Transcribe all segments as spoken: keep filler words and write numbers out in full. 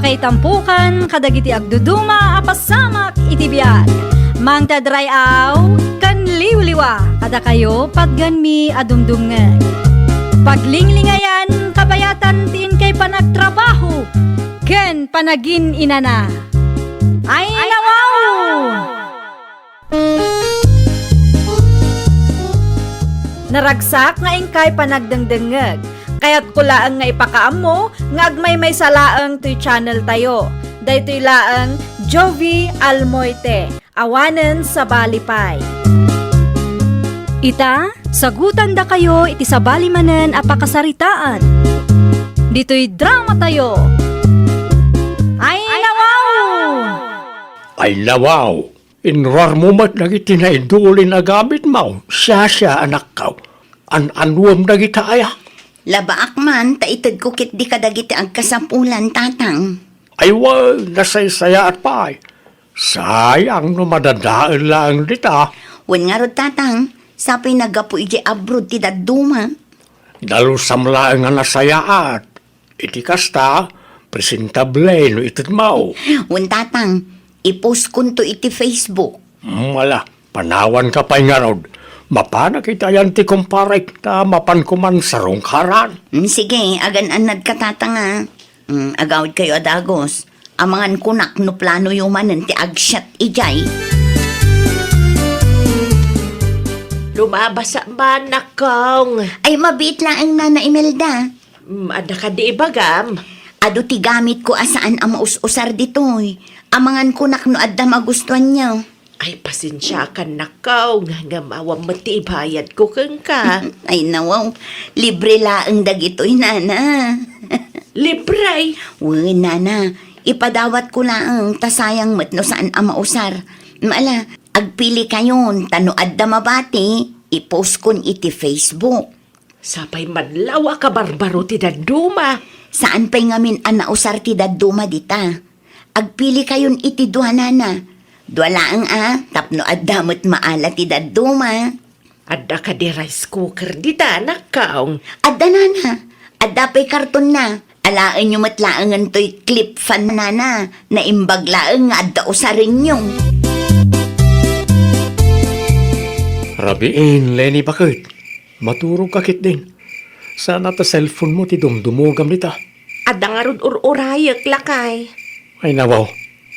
Kaitampukan kadagiti agduduma a pasamak iti biag. Mangted ray-aw ken liwliwa kadakayo patgenmi a dumdumngeg. Paglinglingayan, kabayatan ti inkay panagtrabaho ken panagin-inana. Ay, nawaw! Naragsak nga inkay panagdengdengngeg. Kayatko laeng nga ipakaammo nga agmaymaysa laeng toy channel tayo. Daytoy laeng Jovie Almoite, awanen sabali pay. Ita, sagutandakayo iti sabali manen a pakasaritaan. Ditoy drama tayo. Ay, nawaw! Ay, nawaw! Inruarmo met dagiti naidulin a gamitmo, siasia, anakko. An-anuem dagita aya? Labaak man ta itedko ketdi kadagiti agkasapulan, Tatang. Ay, wen, nasaysayaat pay. Sayang no madadael laeng dita. Wen ngarud, Tatang, sapay naggapu idiay abroad ti dadduma. Dalusam laeng a nasayaat. Iti kasta, presentable no itedmo. Wen, Tatang, i-postkonto iti Facebook. Mala, panawanka pay ngarud. Mapanak iti ayan ti kumparek, ta mapanko man sarungkaran. Mm, sige, agan-annadka, Tatang, a. Mm, agawidkayo a dagus. Amangan kunak no planoyo manen ti agsiat idiay. Lumabasa man, nakong. Ay, mabiit laeng, Nana Imelda. Mm, adda kadi ibagam? Adu ti gamitko a saan a maus-usar ditoy. Amangan kunak no adda magustuanyo. Ay, pasensiakan, nakong, ngem awan met ti ibayadko kenka. Ay, nawaw, libre laeng dagitoy, Nana. Libre? Wen, Nana, ipadawatko laeng ta sayang met no saan a mausar. Mala, agpilikayon, ta no adda mabati, i-postkon iti Facebook. Sapay madlaw a kabarbaro ti dadduma. Saan pay ngamin a nausar ti dadduma dita. Agpilikayon iti dua, Nana. Dua laeng a, tapno adda met maala ti dadduma. Adda kadi rice cooker dita, nakong? Adda, Nana. Adda pay kartonna. Alaenyo met laengen toy clip fan, Nana. Naimbag laeng nga adda usarenyo. Rabiin, Leni, baket. Maturogka ketdin. Saan a ta cellphone-mo ti dumdumogam dita. Adda ngarud ur-urayek, lakay. Ay, nawaw.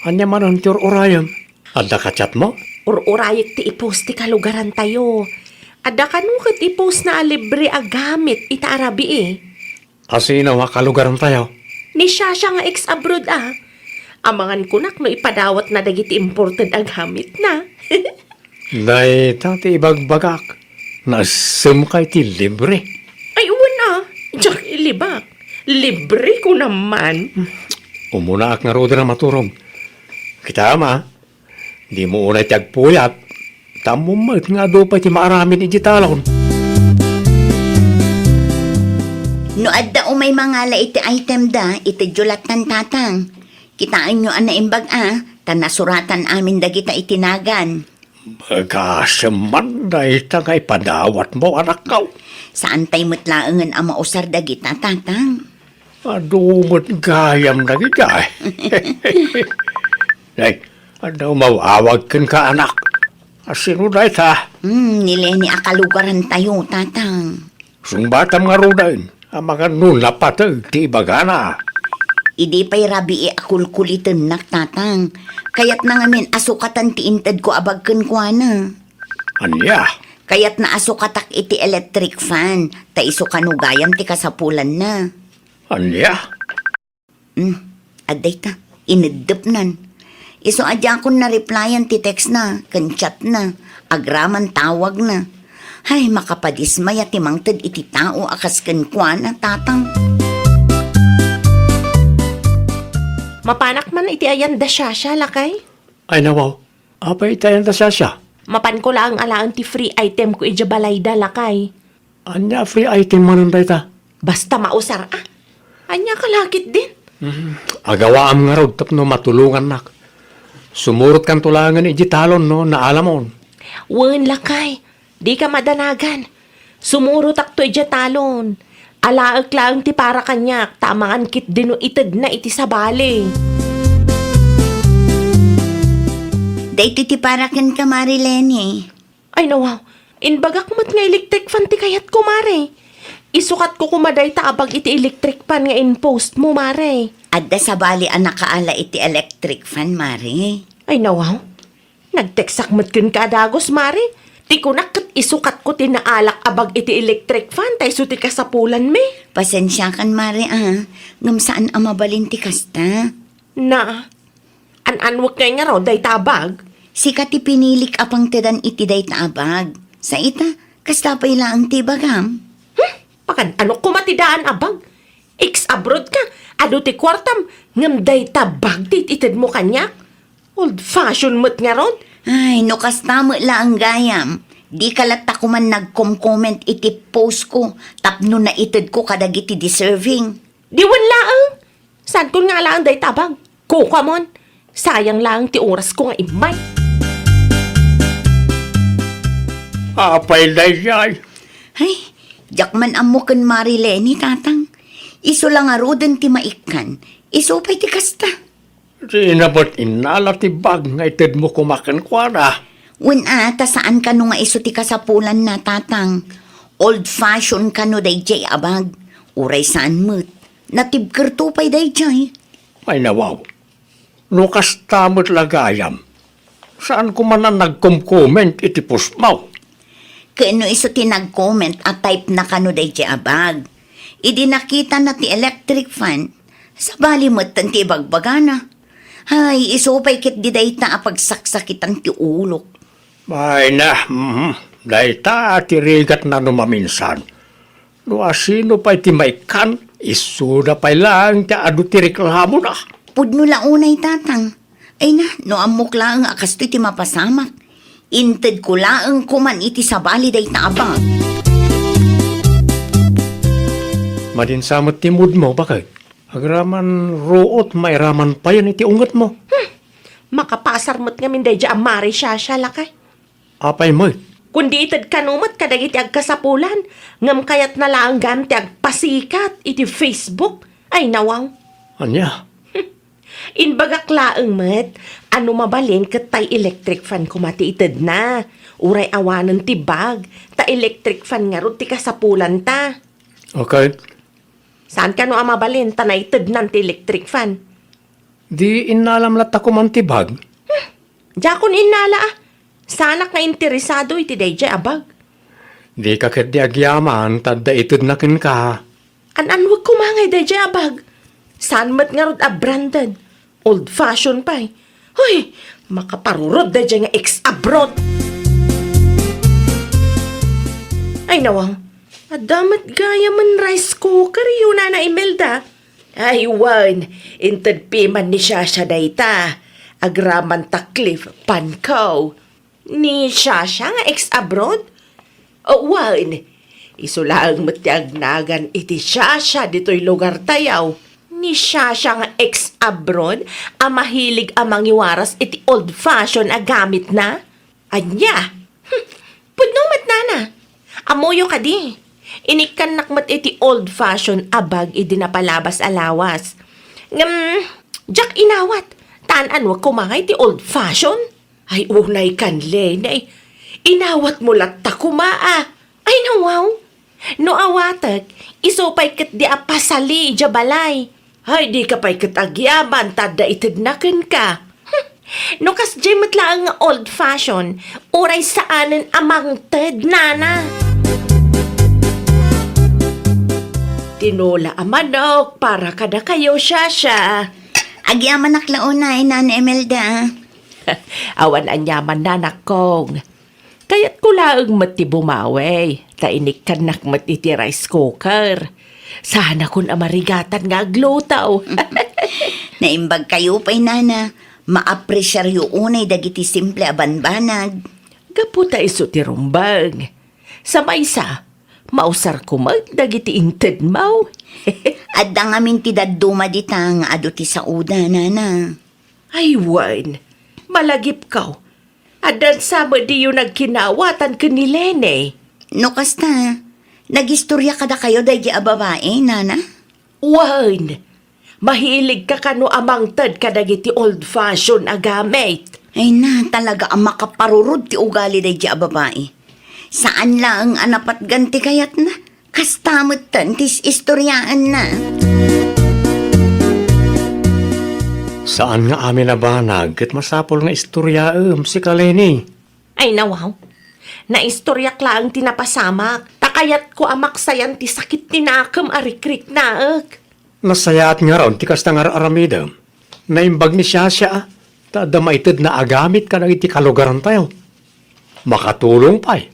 Ania manen ti ur-urayem? Adda ka-chat-mo? Ur-urayek ti i-post ti kalugarantayo. Adda kano ket i-post-na a libre a gamit ita a rabii. A sino a kalugarantayo? Ni Shasha nga ex-abroad a. Amangan kunak no ipadawatna dagiti imported a gamitna. Dayta ti ibagbagak. Nasemka iti libre. Ay, wen a. Diak ilibak. Libre ko naman. Umunaak ngaruden a maturog. Kitaem a, dimo unay ti agpuyat. Ta ammom met nga adu pay ti maaramid idiay talon. No adda umay mangala iti item da, itedyo lattan, Tatang. Kitaenyo a naimbag a, ta nasuratan amin dagita iti nagan. Bagasem man dayta nga ipadawatmo, anakko. Saan pay met laengen a mausar dagita, Tatang. Adu met gayam dagita. Nay, adda umaw-awag kenka, anak. A sino dayta? Hmm, ni Leni a kalugarantayo, Tatang. Sungbatam ngaruden, amangan no napateg ti ibagana. Idi pay rabii a kulkulitennak, Tatang. Kayatna ngamin a sukatan ti intedko a bag kenkuana. Ania? Kayatna a sukatak iti electric fan, ta isu kano gayam ti kasapulanna. Ania? Hmm, adda ita, ineddepnan. Isu a diakon na-replyan ti textna ken chatna, agraman tawagna. Hay, makapadismaya ti mangted iti tao a kas kenkuana, Tatang. Mapanak man iti ayan da Shasha, lakay? Ay, nawaw. Apay iti ayan da Shasha? Mapanko laeng alaen ti free item ko idiay balayda, lakay. Ania a free item manen dayta? Basta mausar a. Ania ka lakit din? Mm, agawaam ngarud tapno matulongannak. Sumurotkanto laengen idiay talon no naalamon. Wen, lakay, dika madanagan. Sumurotakto idiay talon. Alaek laeng ti para kaniak, ta amangan ketdi no itedna iti sabali. Daytoy ti para kenka, Mari Leni. Ay, nawaw. Imbagak met nga electric fan ti kayatko, Mari. Isukatko koma dayta a bag iti electric fan nga in-post mo, Mari. Adda sabali a nakaala iti electric fan, Mari. Ay, nawaw. Nagteksak met kenka a dagus, Mari. Ti kunak ket isukatko ti naalak a bag iti electric fan, ta isu ti kasapulanmi. Pasensiakan, Mari, a. Ngem saan a mabalin ti kasta. Na, an-anwek ngay ngarud dayta a bag? Sika ti pinilik a pangtedan iti dayta a bag. Sa ita, kasta pay laeng ti ibagam? Hmm? Pakan-anok koma ti daan a bag? Ex-abroad ka, adu ti kuartam, ngem dayta bag ti itedmo kaniak? Old fashion met ngarud? Ay, no kasta met laeng gayam, dika latta koman nagkom-comment iti post ko tapno naitedko kadagiti deserving. Di wen laeng. Saankon nga alaen dayta a bag. Kukuamon. Sayang laeng ti orasko nga immay. Apay daydiay? Ay, diak man ammo ken Mari Leni, Tatang. Isu la ngaruden ti maikkan. Isu pay ti kasta. Dina met innala ti bag nga itedmo koma kenkuana. Wen a, ta saan kano nga isu ti kasapulanna, Tatang. Old fashion kano daydiay a bag. Uray saan met. Natibkerto pay daydiay. Ay, nawaw. No kasta met la gayam, saan koman a nagkom-comment iti postmo? Ken no isu ti nag-comment a type na kano daydiay a bag. Idi nakitana ti electric fan, sabali metten ti ibagbagana. Ay, isu pay ketdi dayta a pagsaksakitan ti ulok. Ay na, mhm. Dayta a ti rigatna no maminsan. No asino pay ti maikkan, isuda pay laeng ti adu ti reklamona. Pudno la unay, Tatang. Ay na, no ammok laeng a kastoy ti mapasamak, intedko laeng koman iti sabali dayta a bag. Madinsa met ti moodmo, baket. Agraman ruot, mairaman payen iti ungetmo. Hmm. Makapasar met ngamin daydiay a Mari Shasha, lakay. Apay met? Kundi ited kano met kadagiti agkasapulan, ngem kayatna laeng gayam ti agpasikat iti Facebook. Ay, nawaw. Ania? Imbagak laeng met a no mabalin ket tay electric fan koma ti itedna. Uray awanen ti bag, ta electric fan ngarud ti kasapulanta. Okay. Saan kano a mabalin ta naitednan ti electric fan? Di innalam latta koman ti bag? Hmm, diakon innala a. Saanak nga interesado iti daydiay a bag. Dika ketdi agyaman ta adda itedna kenka. An-anwek koma ngay daydiay a bag. Saan met ngarud a branded. Old fashion pay. Hoy, makaparurod daydiay nga ex-abroad. Ay, nawang. Adda met gayamen rice cooker, yo, Nana Imelda. Ay, wen, inted piman ni Shasha dayta. Agraman ta Cliff Panko. Ni Shasha nga ex-abroad? O, wen, isu laeng met ti agnagan iti Shasha ditoy lugartayo. Ni Shasha nga ex-abroad a mahilig a mangiwaras iti old fashion a gamitna? Ania? Hmm, pudno met, Nana. Ammoyo kadi. Inikkannak met iti old fashion a bag idi napalabas a lawas. Ngem, diak inawat. Ta an-anwek koma ngay ti old fashion. Ay, unay kan, Leni. Inawatmo latta koma a. Ay, nawaw. No awatek, isu pay ketdi a pasali idiay balay. Ay, dika pay ket agyaman ta adda itedna kenka. Hmm. No kasdiay met laeng nga old fashion, uray saanen a mangted, Nana. Tinola a manok para kadakayo, Shasha. Agyamanak la unay, Nana Imelda. Awan aniaman, Nana Kong. Kayatko laeng met ti bumawi, ta inikkannak met iti rice cooker. Saanakon a marigatan nga agluto. Naimbagkayo pay, Nana. Maapresiaryo unay dagiti simple a banbanag. Gapu ta isu ti rumbeng. Sa maysa, mausarko met dagiti intedmo. Adda ngamin ti dadduma dita nga adu ti saoda, Nana. Ay, wen, malagipko. Addan sa met diyo nagkinawatan ken ni Leni? No kasta, Nagistorya kadakayo daydi a babai, nana? Wen, mahiligka kano a mangted kadagiti old-fashioned a gamit? Ay na, talaga a makaparurod ti ugali daydi a babai. Saan laeng a napatgan ti kayatna. Kasta metten ti is-istoryaenna. Saan nga amin a banag ket masapul nga istoryaem, sika Leni. Ay, nawaw. Naistoryak laeng ti napasamak. Ta kayatko a maksayan ti sakit ti nakem a rikriknaek. Nasayaat ngarud ti kasta nga ar-aramidem. Naimbag ni Shasha, ta adda maitedna a gamit kadagiti kalugarantayo. Makatulong pay.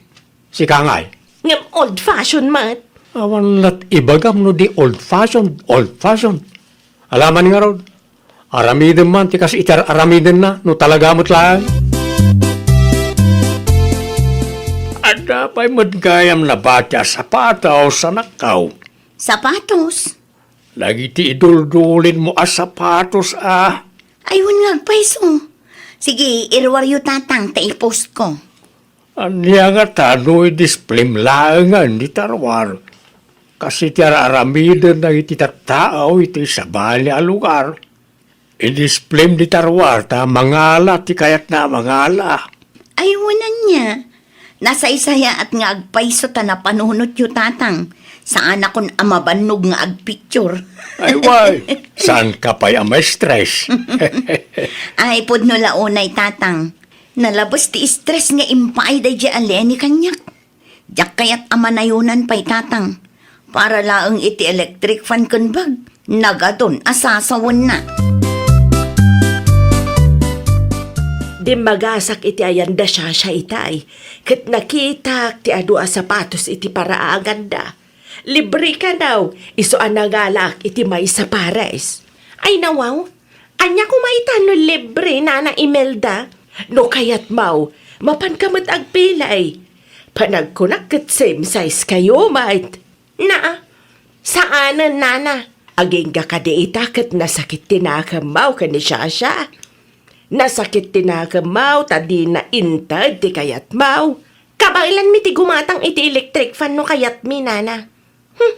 Sika ngay. Ngem old-fashioned met. Awan lat ibagam no di old-fashioned, old-fashioned. Alaman ngarud, aramidem man ti kas iti ar-aramidenna, no talaga met laeng. Adda pay met gayam nabati a sapatos, anakko. Sapatos? Dagiti iduldulinmo a sapatos a. Ay, wen nga agpayso. Sige, iruaryo, tatang, ta i-post ko. Ania ngata no i-displaym laengen iti aruar? Kas iti ar-aramiden dagiti tattao iti sabali a lugar. I-displaym dita aruar ta mangala ti kayatna a mangala. Ay, wen ania. Nasaysayaat nga agpayso ta napanunotyo, tatang. Saanakon a mabannog nga agpicture. Ay, way. Saanka pay a ma-stress? Ay, pudno la unay, tatang. Nalabes ti stress nga impaay daydi a Leni kaniak. Diak kayat a manayonan pay, tatang. Para laeng iti electric fan ken bag, nagadun a sasawenna. Dimmagasak iti ayan da Shasha itay, ket nakitak ti adu a sapatos iti paraanganda. Libre kano, isu a nangalak iti maysa pares. Ay, nawaw, ania koma ita no libre, Nana Imelda? No kayatmo, mapanka met agpilay. Panagkunak ket same size kayo met. Naa, saanen, Nana. Agingga kadi ita ket nasakit ti nakemmo ken ni Shasha. Nasakit ti nakemmo ta dina inted ti kayatmo. Kabaelanmi ti gumatang iti electric fan no kayatmi, Nana. Hmm.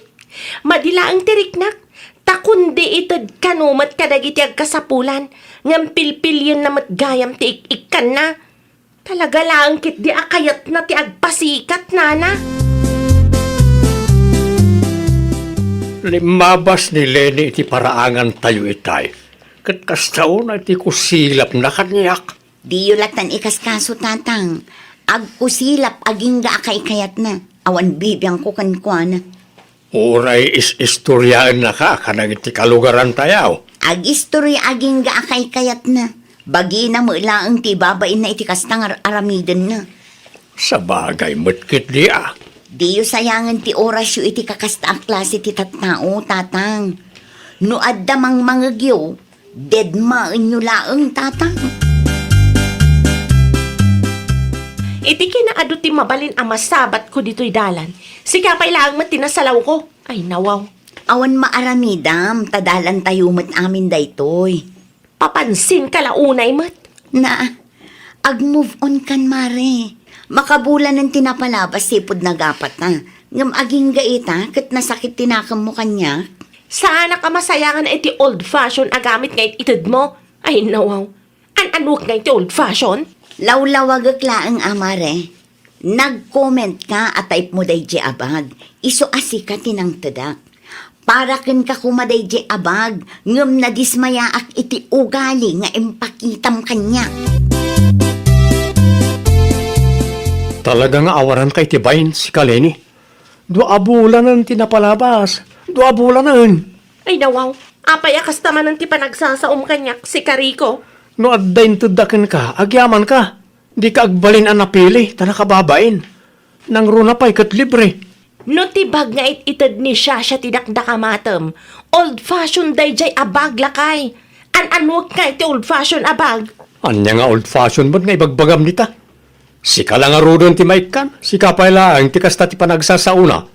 Madi laeng ti riknak, ta kundi ited kano met kadagiti agkasapulan, ngem pilpilienna met gayam ti ik-ikkanna. Talaga laeng ketdi a kayatna ti agpasikat, Nana. Limmabas ni Leni iti paraangantayo itay, ket kasta unay ti kusilapna kaniak. Diyo latan ikaskaso, Tatang. Agkusilap agingga a kaikayatna. Awan bibiangko kenkuana. Uray is-istoriaennaka kadagiti kalugarantayo. Agistorya agingga a kaikayatna. Bagina met laeng ti ibabainna iti kasta nga ar-, aramidenna. Sabagay met ketdi a. Diyo sayangen ti orasyo iti kakasta a klase ti tattao, Tatang. No adda mangmangegyo, dedmaenyo laeng, Tatang. Iti kinaadu ti mabalin a masabatko ditoy dalan, sika pay laeng met ti nasalawko. Ay, nawaw. Awan maaramidam, ta dalantayo met amin daytoy. Papansinka la unay met. Na, ag-move on kan, Mare. Makabulanen ti napalabas sipud nagapata. Ngem agingga ita, ket nasakit ti nakemmo kaniak. Saanak a masayangan iti old fashion a gamit nga it-itedmo. Ay, nawaw. An-anuek nga iti old fashion? Lawlawagek laeng a, Mare. Nag-comment ka a type mo daydi a bag, isu a sika ti nangtedak. Para kenka koma daydi a bag, ngem nadismayaak iti ugali nga impakitam kaniak. Talaga nga awaranka iti bain, sika Leni. Dua a bulanen ti napalabas. Dua a bulanen. Ay, nawaw. Apay a kasta manen ti panagsasaom kaniak, sika Rico? No adda intedda kenka, agyamanka. Dika agbalin a napili ta nakababain. Nangruna pay ket libre. No ti bag nga it-ited ni Shasha ti dakdakamatem, old fashion daydiay a bag, lakay. An-anuek nga iti old fashion a bag? Ania nga old fashion met nga ibagbagam dita? Sika la ngaruden ti maikkan, sika pay laeng ti kasta ti panagsasaona.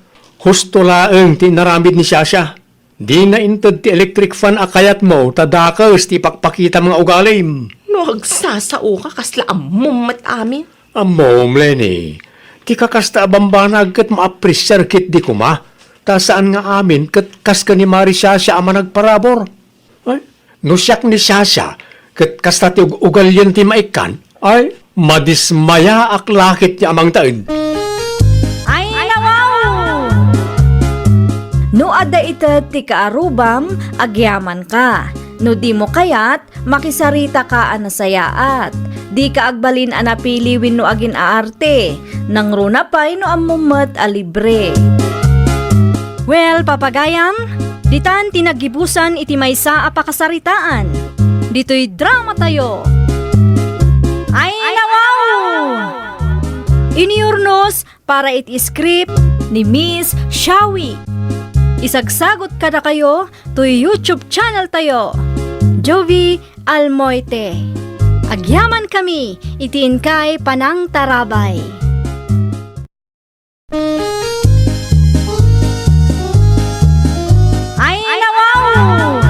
Husto laeng ti inaramid ni Shasha. Dina inted ti electric fan a kayatmo ta dakes ti ipakpakitam nga ugalim. No agsasaoka, kasla ammom met amin. Ammom, Leni. Ti kakasta a bambanag ket maapresiar ketdi koma, ta saan nga amin ket kas ken ni Mari Shasha a managparabur. Ay, no siak ni Shasha, ket kasta ti ug-, ugalien ti maikkan, ay, madismayaak la ketdi a mangtaen. Ay, nawaw! No adda ited ti kaarubam, agyamanka. No dimo kayat, makisaritaka a nasayaat. Dika agbalin a napili wenno agin-aarte. Nangruna pay no ammom met a libre. Well, papagayam, ditan ti naggibusan iti maysa a pakasaritaan. Ditoy dramatayo. Ay, nawaw! Inurnos para iti script ni Miss Shawi. Isagsagot kadakayo toy YouTube channel tayo, Jovi Almoite. Agyamankami iti inkay panangtarabay. Ay, nawaw!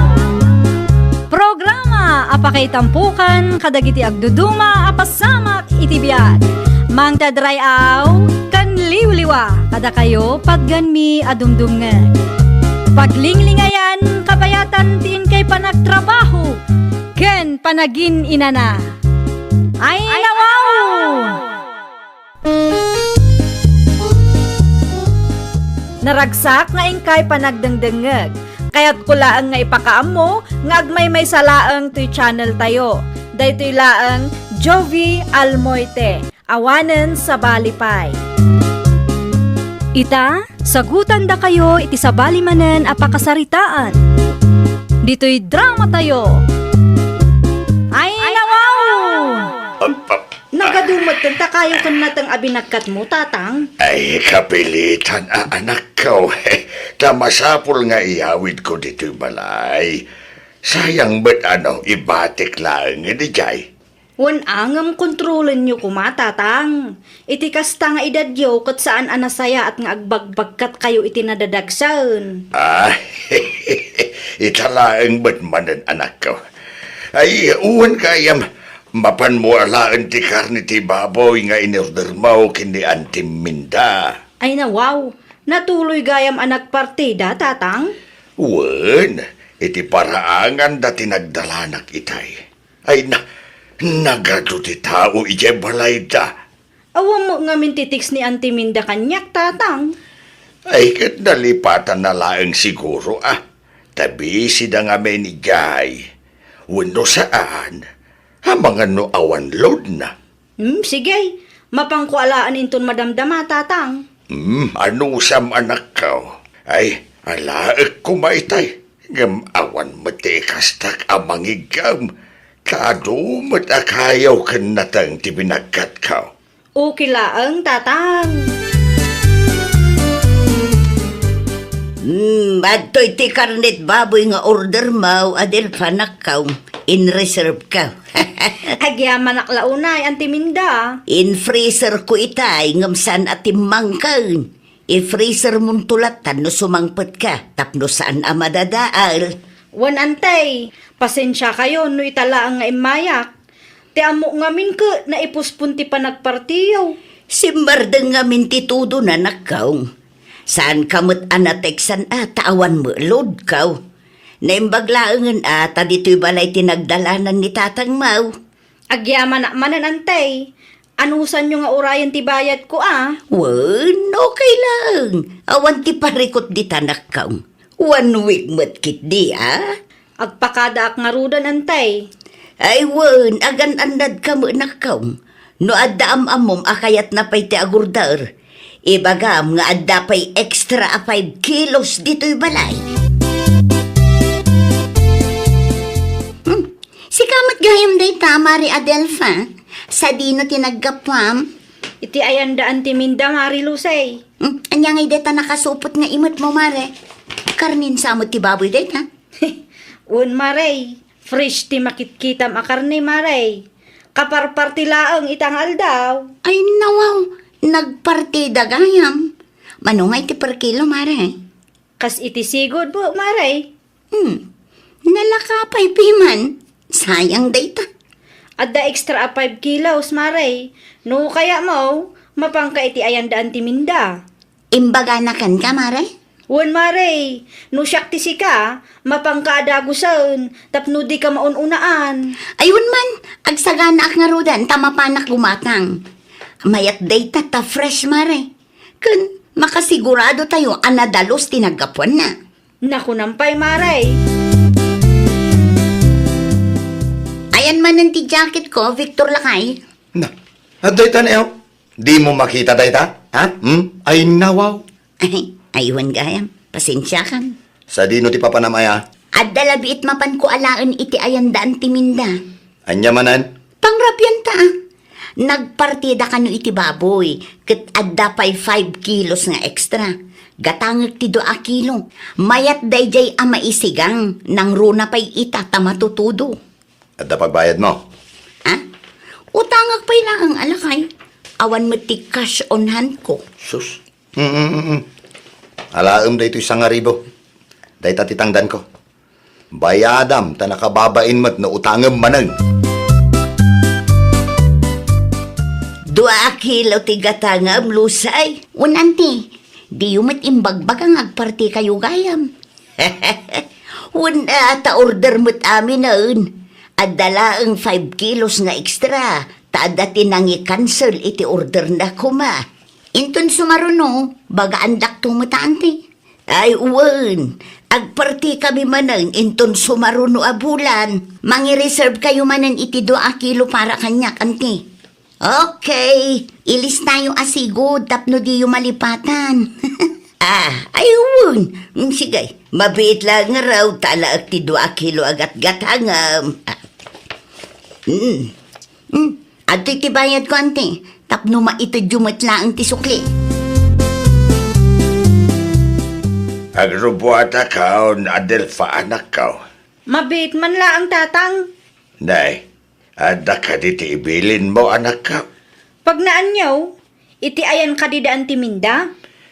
Programa a pakaitampukan kadagiti agduduma a pasamak iti biag. Mangted ray-aw ken liwliwa kadakayo patgenmi a dumdumngeg. Paglinglingayan, kabayatan ti inkay panagtrabaho ken panagin-inana. Ay, nawaw! Naragsak nga inkay panagdengdengngeg. Kayatko laeng nga ipakaammo nga agmaymaysa laeng toy channel tayo. Daytoy laeng Jovi Almoite, awanen sabali pay. Ita, sagutandakayo iti sabali manen a pakasaritaan. Ditoy dramatayo. Ay, nawaw! Nagadu met ken ta kayo ken nateng a binagkatmo, Tatang. Ay, kapilitan a anakko. Ta masapul nga iyawidko ditoy balay. Sayang met a no ibatik laeng idiay. Wen a ngem kontrolenyo koma, Tatang. Iti kasta nga edadyo ket saan a nasayaat nga agbagbagkatkayo iti nadadagsen. Ah, ita laeng met manen, anakko. Ay, wen gayam, mapanmo alaen ti karne ti baboy nga inordermo ken ni Auntie Minda. Ay, nawaw, natuloy gayam a nagpartida, Tatang? Wen, iti paraanganda ti nagdalanak itay. Ay na, nagadu ti tao idiay balayda. Awan met ngamin ti text ni Auntie Minda kaniak, Tatang. Ay, ket nalipatanna laeng siguro, a. Ta busy da ngamin idiay. Wenno saan, amangan no awan loadna. Hmm, sige. Mapanko alaen inton madamdama, Tatang. Hmm, anusam, anakko. Ay, alaek koma itay. Ngem awan met ti ikastak a mangiggem. Ta adu met a kayo ken nateng ti binagkatko. Okay laeng, Tatang. Hmm, adtoy ti karnet baboy nga ordermo, Adelfa, anakko. In-reserve ko. Agyamanak la unay, Auntie Minda. In-freezer ko itay, ngem saan a timmangken. I-freezer monto latta no sumangpet ka, tapno saan a madadael. Wen, Auntie, pasensia kayo no ita laeng nga immayak. Ti ammok ngamin ket naipospon ti panagpartiyo. Simmardeng ngamin ti tudo, anakko. Saan ka met a nateksan a ta awan met loadko. Naimbag laengen a ta ditoy balay ti nagdalanan ni tatangmo. Agyamanak manen, Auntie. Anusanyo nga urayen ti bayadko a? Wen, okay laeng. Awan ti parikut dita, anakko. One week met ketdi a? Agpakadaak ngaruden, Auntie. Ay wen, agan-annadka met, anakko. No adda am-ammom a kayatna pay ti agorder, ibagam nga adda pay extra a five kilos ditoy balay. Hmm. Sika met gayam dayta, Mari Adelfa. Sadino ti naggapuam? Iti ayan da Auntie Minda, Mari Lucy. Hmm, ania ngay dayta nakasupot nga imetmo, Mari? Karnen sa met ti baboy dayta? Wen, Mari. Fresh ti makitkitam a karne, Mari. Kaparparti laeng ita nga aldaw. Ay, nawaw, nagpartida gayam. Mano ngay ti per kilo, Mari? Kas iti sigud, bu, Mari. Hmm. Nalaka pay piman. Sayang dayta. Adda extra a five kilos, Mari. No kayatmo, Mapanka iti ayan daan ti Minda. Imbagana kenka, mare? Wen, mare, no siak ti sika, mapanka a dagusen tapno dika maun-unaan. Ay, wen man, agsaganaak ngaruden ta mapanak gumatang. Mayat dayta ta fresh, mare. Ken makasigurado tayo a nadalus ti naggapuanna. Nakunam pay, mare. Ayan manen ti jacket ko, Victor lakay. Na, adda ita ni aw? Dimo makita dayta? Ha? Hmm? Ay, nawaw. Ay, aywan gayam. Pasensiakan. Sadino ti papanam aya? Adda labiit mapanko alaen iti ayan daan ti Minda. Ania manen? Pangrabianta, a. Nagpartida kano iti baboy, ket adda pay five kilos nga extra. Gatangek ti dua a kilo. Mayat daydiay a maisigang, nangruna pay ita ta matutudo. Adda pagbayadmo? Ha? Utangek pay laeng a lakay. Awan met ti cash on hand ko. Sus. Mm, mm, mm, mm. Alaem daytoy sangaribu. Dayta ti tangdanko. Bayadam ta nakababain met no utangem manen. Dua a kilo ti gatangem, Lusay. Wen, anti, diyo met imbagbaga nga agpartikayo gayam. Wen, a, ta order met aminen. Adda laeng five kilos nga extra, ta adda ti nangi-cancel iti orderna koma. Inton sumaruno, bagaandakto met, anti. Ay, wen, agpartikami manen inton sumaruno a bulan. Mangi-reserve kayo manen iti dua a kilo para kaniak, anti. Okay, ilistayo a sigud tapno diyo malipatan. Ah, ay, wen. Mm, sige, mabiit laeng ngarud ta alaek ti dua a kilo a gatgatangem. Ah. Mm. Mm. Adtoy ti bayadko, anti, tapno maitedyo met laeng ti sukli. Agrubuatakon, Adelfa, anakko. Mabiit man laeng, Tatang. Nay, adda kadi ti ibilinmo, anakko? Pagnaanyo, iti ayan kadi daan ti Minda?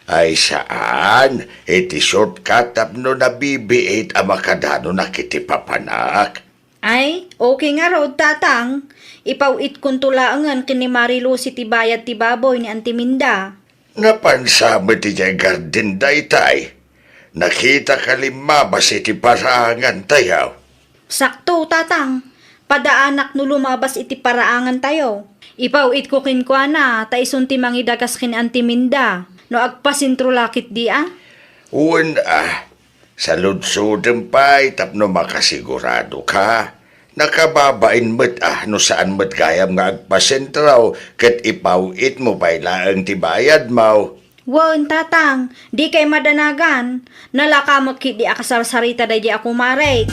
Ay, saan. Iti shortcut tapno nabibiit a makadanonak iti papanak. Ay, okay ngarud, Tatang. Ipaw-itkonto laengen ken ni Mari Lucy ti bayad ti baboy ni Anti Minda. Napansa met idiay garden daytay. Nakitaka limmabas iti paraangantayo. Sakto, Tatang. Padaanak no lumabas iti paraangantayo. Ipaw-itko kenkuana, ta isun ti mangidagas ken Anti Minda. No agpasentro la ketdi a? Wen a, saludsodem pay tapno makasiguradoka. Nakababain met a no saan met gayam nga agpasentro ket ipaw-itmo pay laeng ti bayadmo. Wen, Tatang, dikay madanagan. Nalaka met ketdi a kasarsarita daydi a kumarek.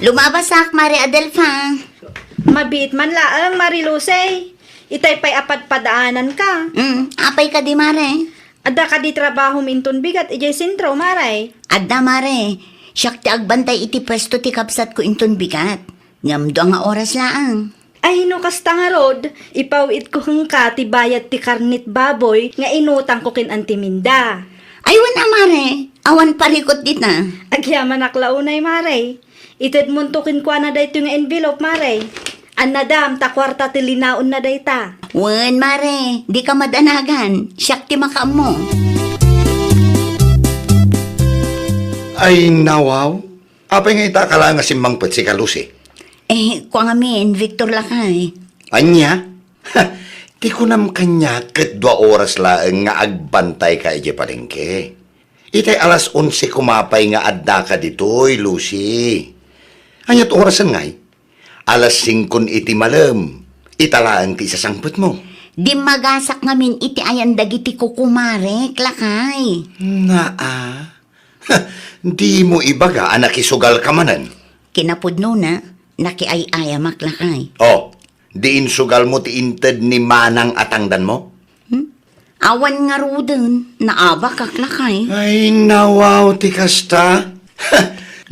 Lumabasak, Mare Adelfa. Mabiit man laeng, Mare Lucy. Itay pay a padpadaananka. Mm, apay kadi, Mare? Adda kadi trabahom inton bigat idiay sentro, Mare? Adda, Mare. Siak ti agbantay iti puesto ti kabsatko inton bigat. Ngem dua nga oras laeng. Ay, no kasta ngarud, ipaw-itko kenka ti bayad ti karnet baboy nga inutangko ken Anti Minda. Ay, wen a, Mare. Awan parikut dita. Agyamanak la unay, Mare. Itedmonto kenkuana daytoy nga envelope, Mare. Annadam ta kuarta ti linaonna dayta. Wen, Mare, dika madanagan. Siak ti makaammo. Ay, nawaw. Apay nga ita ka la nga simmangpet, sika, Lucy? Eh, kua ngamin, Victor lakay. Ania? Ti kunam kaniak ket dua oras laeng nga agbantayka idiay palengke. Itay alas onse koma pay nga addaka ditoy, Lucy. Aniat orasen ngay? Alas singkon iti malem. Ita laeng ti isasangpetmo. Dimmagasak ngamin iti ayan dagiti kukumarek, lakay. Naa. Dimo ibaga a nakisugalka manen? Kinapudnona, nakiay-ayamak, lakay. Oh, di insugalmo ti inted ni manang a tangdanmo? Hmm? Awan ngaruden, naabakak, lakay. Ay, nawaw ti kasta.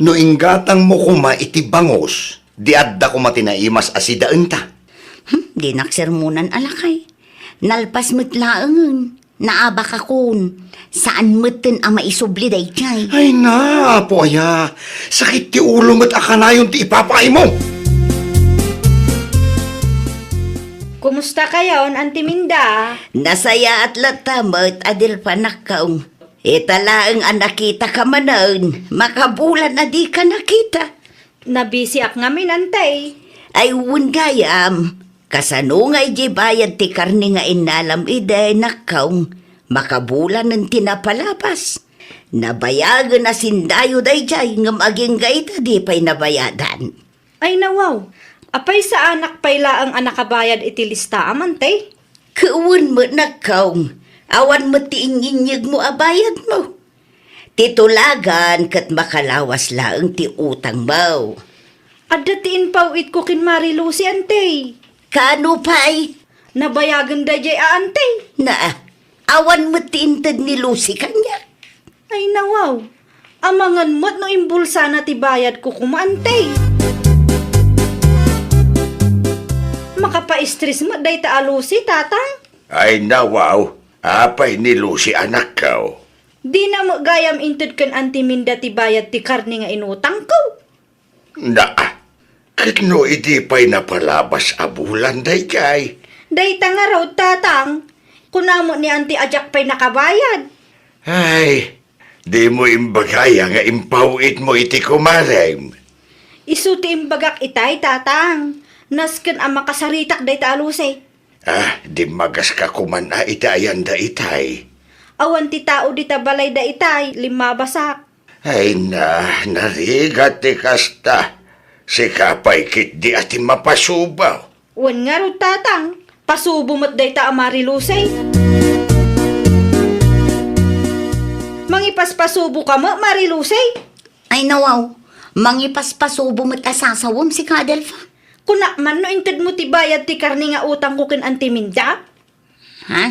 No inggatangmo koma iti bangus, di adda koma ti naimas a sidaenta. Hmm, dinak sermonan a lakay. Nalpas met laengen, naabakakon. Saan metten a maisubli daydiay. Ay na, Apo aya. Sakit ti ulo met a kanayon ti ipapaaymo. Kumusta kayon, Auntie Minda? Nasayaat latta met, Adelfa, nakkaw. Ita laeng a nakitaka manen, makabulan a dika nakita. Nabisiak ngamin, Auntie. Ay, wen gayam. Kasano nga idiay bayad ti karne nga innalam idi, nakkaw? Makabulanen ti napalabas. Nabayagen a sindayo daydiay, ngem agingga ita di pay nabayadan. Ay, nawaw. Apay, saanak pay laeng a nakabayad iti listaam, Auntie? Ket wen met, nakkaw. Awan met ti inyinyegmo a bayadmo. Ti tulagan ket makalawas laeng ti utangmo. Adda ti impaw-itko ken Mari Lucy, Auntie. Kano pay? Nabayagen daydiay a, Auntie. Naa, awan met ti inted ni Lucy kaniak. Ay, nawaw. Amangan met no imbulsana ti bayadko koma, Auntie. Makapaistres met dayta a Lucy, Tatang. Ay, nawaw. Apay ni Lucy, anakko? Dina met gayam inted ken Auntie Minda ti bayad ti karne nga inutangko. Naa, ket no idi pay napalabas a bulan daydiay? Dayta ngarud, Tatang. Kuna met ni Auntie a diak pay nakabayad. Ay, dimo imbagaya nga impaw-itmo iti kumarem. Isu ti imbagak itay, Tatang. Nasken a makasaritak dayta a Lucy. Ah, dimmagaska koman a iti ayanda itay. Awan ti tao dita balayda itay, limmabasak. Ay na, narigat ti kasta. Sika pay ketdi a ti mapasubo. Wen ngarud, Tatang, pasubo met dayta a Mari Lucy. Mangipaspasubo ka met, Mari Lucy? Ay, nawaw, mangipaspasubo met a sasawem, sika, Adelfa. Kunak man no intedmo ti bayad ti karne nga utangko ken Auntie Minda? Ha?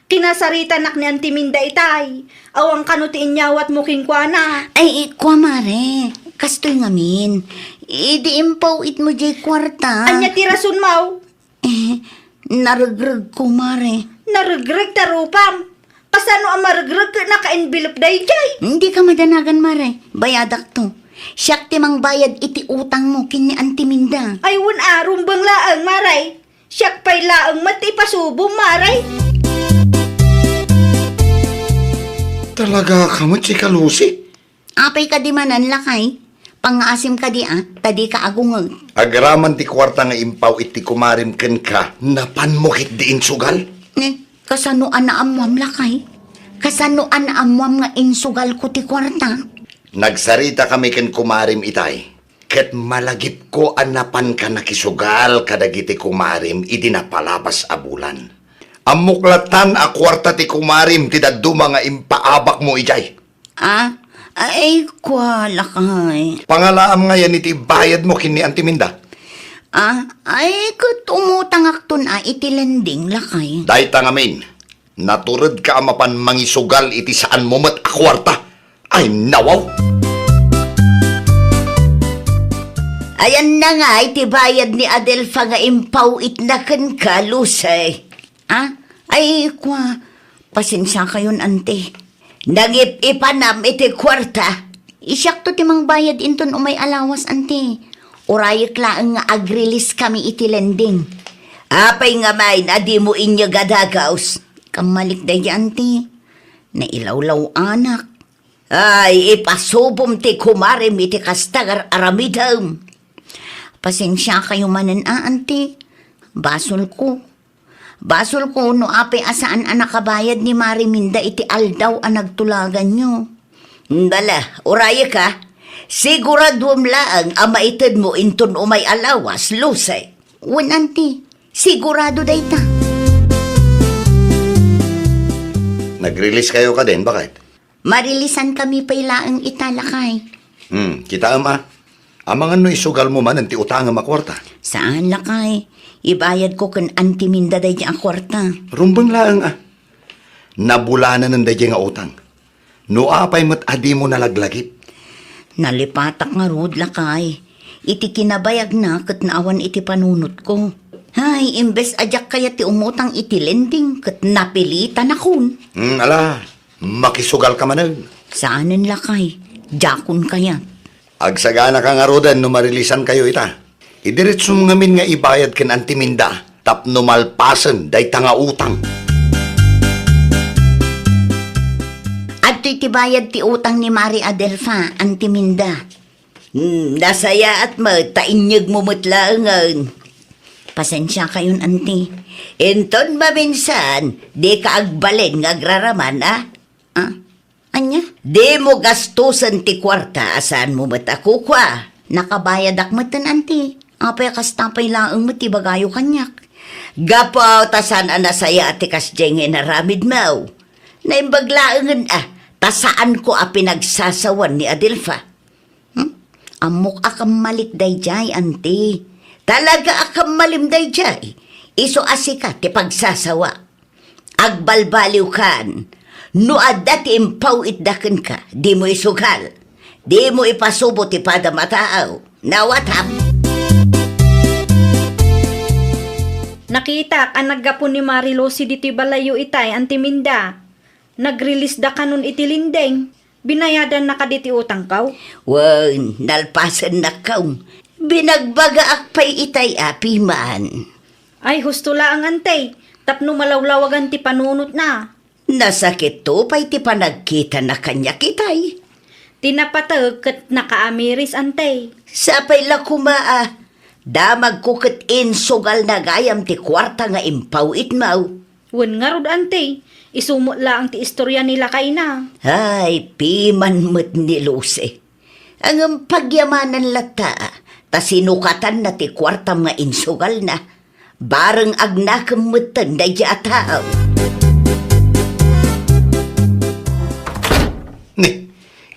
Kinasaritanak ni Auntie Minda itay. Awan kano ti inyawatmo kenkuana. Ay, kua, Mare. Kastoy ngamin. Idi impaw-itmo diay kuarta. Ania ti rasonmo? Eh, naregregko, Mare. Naregreg ta rupam. Kasano a maregreg ket naka-envelope daydiay? Dika madanagan, Mare. Bayadakto. Siak ti mangbayad iti utangmo ken ni Auntie Minda. Ay, wen a, rumbeng laeng, Mare. Siak pay laeng met ti ipasubom, Mare. Talaga ka met, sika, Lucy? Apay kadi manen, lakay? Pangngaasim kadi a, ta dika agungeg. Agraman ti kuarta nga impaw-it ti kumarem kenka, napanmo ketdi insugal? Ne, kasano a naammoam, lakay? Kasano a naammoam nga insugalko ti kuarta? Nagsaritakami ken kumarem itay, ket malagipko a napanka nakisugal kadagiti kumarem idi napalabas a bulan. Ammok lattan a kuarta ti kumarem ti dadduma nga impaabakmo idiay. Ah, ay, kua, lakay. Pangalaam ngayen iti bayadmo ken ni Auntie Minda? Ah, ay, ket umutangakton a iti lending, lakay. Dayta ngamin, naturedka a mapan mangisugal iti saanmo met a kuarta. Ay, nawaw! Ayanna nga iti bayad ni Adelfa nga impaw-itna kenka, Lucy. Ah? Ay, kua, pasensiakayon, Auntie. Nangip-ipanam iti kuarta. Siakto ti mangbayad inton umay a lawas, Auntie. Urayek laeng nga agrelease kami iti lending. Apay ngamin a dimo inyeg a dagaus? Kammalik daydi, Auntie. Nailawlaw-anak. Ay, ipasubom ti kumarem iti kasta nga ar-aramidem. Pasensiakayo manen a, Auntie. Basolko. Basolko no apay a saan a nakabayad ni Mari Minda iti aldaw a nagtulaganyo. Dala, urayek a. Siguraduem laeng a maitedmo inton umay a lawas, Lucy. Wen, Auntie. Sigurado dayta. Nagrelease kayo kadin, baket? Mareleasan kami pay laeng ita, lakay. Hmm, kitaem a. Amangan no isugalmo manen ti utangem a kuarta. Saan, lakay. Ibayadko ken Auntie Minda daydi a kuarta. Rumbeng laeng a. Nabulananen daydi nga utang. No apay met a dimo nalaglagip? Nalipatak ngarud, lakay. Iti kinabayagna ket naawan iti panunotko. Hay, imbes a diak kayat ti umutang iti lending ket napilitanakon. Hmm, ala, makisugal ka manen. Saanen, lakay. Diakon kayat. Agsagana ka ngaruden no mareleasan kayo ita. Idiretsom ngamin nga ibayad ken Auntie Minda tapno malpasen dayta nga utang. Adtoy ti bayad ti utang ni Mari Adelfa, Anti Minda. Hmm, nasayaat met ta inyegmo met laengen. Pasensiakayon, Anti. Inton maminsan, dika agbalin nga agraraman, a? Ah? Ania? Dimo gastusen ti kuarta a saanmo met a kukua. Nakabayadak metten, Anti. Apay a kasta pay laeng met ti ibagayo kaniak? Gapu ta saan a nasayaat ti kasdiay nga inaramidmo. Naimbag laengen a, ta saanko a pinagsasawan ni Adelfa. Hmm? Ammok a kammalik daydiay, Anti. Talaga a kammalim daydiay. Isu a sika ti pagsasawa. Agbalbaliwkan, no adda ti impaw-itda kenka, dimo isugal. Dimo ipasubo ti padam a tao. Nawatam. Nakitak a naggapu ni Mari Lucy ditoy balayyo itay, Anti Minda. Nag-release da kanon iti lending. Binayadanna kadi ti utangko? Wen, nalpasennakon. Binagbagaak pay itay a piman. Ay, husto laeng, Anti, tapno malawlawagan ti panunotna. Nasakitto pay ti panagkitana kaniak itay. Ti napateg ket nakaamiris, Anti. Sapay la koma a damagko ket insugalna gayam ti kuarta nga impaw-itmo. Wen ngarud, Anti, isu met laeng ti istoria ni lakayna. Ay, piman met ni Lucy. Ngem pagyamanan latta, ta sinukatanna ti kuartam nga insugalna. Bareng agnakem metten daydiay a tao. Ni,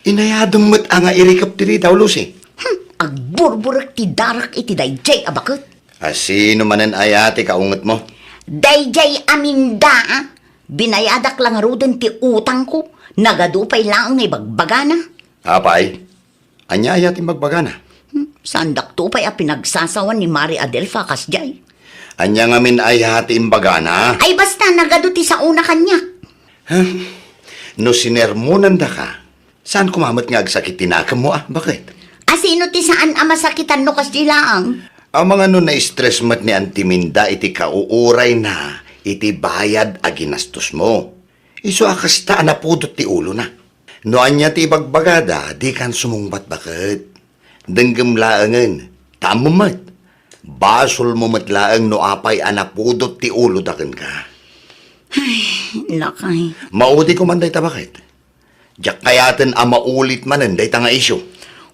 inayadem met a nga irikep ti ridaw, Lucy. Hmm, agburburek ti darak iti daydiay a baket. A sino manen aya ti kaungetmo? Daydiay a Minda, a. Binayadak la ngaruden ti utangko, nagadu pay laeng nga ibagbagana. Apay, ania aya ti imbagbagana? Hmm, saandakto pay a pinagsasawan ni Mari Adelfa kasdiay. Ania ngamin aya ti imbagana? Ay, basta, nagadu ti saona kaniak. Huh? No sinermonandaka, saan koma met nga agsakit ti nakemmo, a? Baket? A sino ti saan a masakitan no kasdi laeng? Amangan no na-stress met ni Anti Minda iti kauurayna iti bayad a ginastosmo. Isu a kasta a napudot ti ulona. No ania ti ibagbagada, dikan sumungbat, baket. Denggem laengen, ta ammom met. Basolmo met laeng no apay a napudot ti uloda kenka. Ay, lakay. Maudi koma dayta, baket. Diak kayaten a maulit manen dayta nga isyu.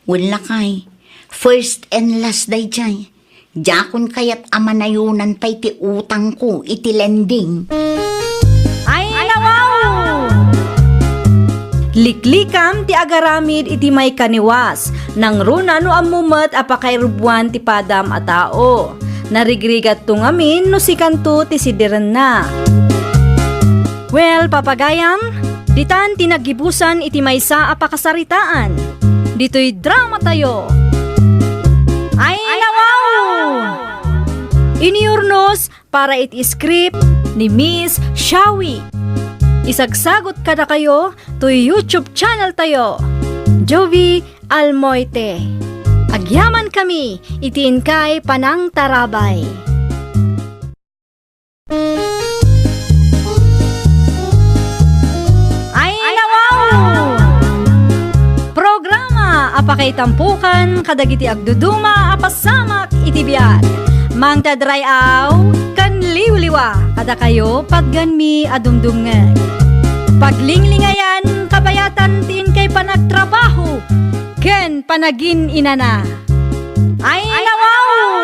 Wen, lakay. First and last daydiay. Diakon kayat a manayonan pay ti utangko iti lending. Ay, nawaw! Liklikam ti agaramid iti maikaniwas, nangruna no ammo met a pakairubbuan ti padam a tao. Narigrigatto ngamin no sikanto ti sidirenna. Well, papagayam, ditan ti naggibusan iti maysa a pakasaritaan. Ditoy dramatayo. Ay, nawaw! Iniurnos para iti script ni Miss Shawi. Isagsagot kadakayo toy YouTube channel tayo, Jovie Almoite. Agyaman kami iti inkay panangtarabay. Ay, nawaw! Programa a pakaitampukan kadagiti agduduma a pasamak iti biag. Mangted ray-aw ken liwliwa kadakayo patgenmi a dumdumngeg. Paglinglingayan, kabayatan ti inkay panagtrabaho ken panagin-inana. Ay, nawaw!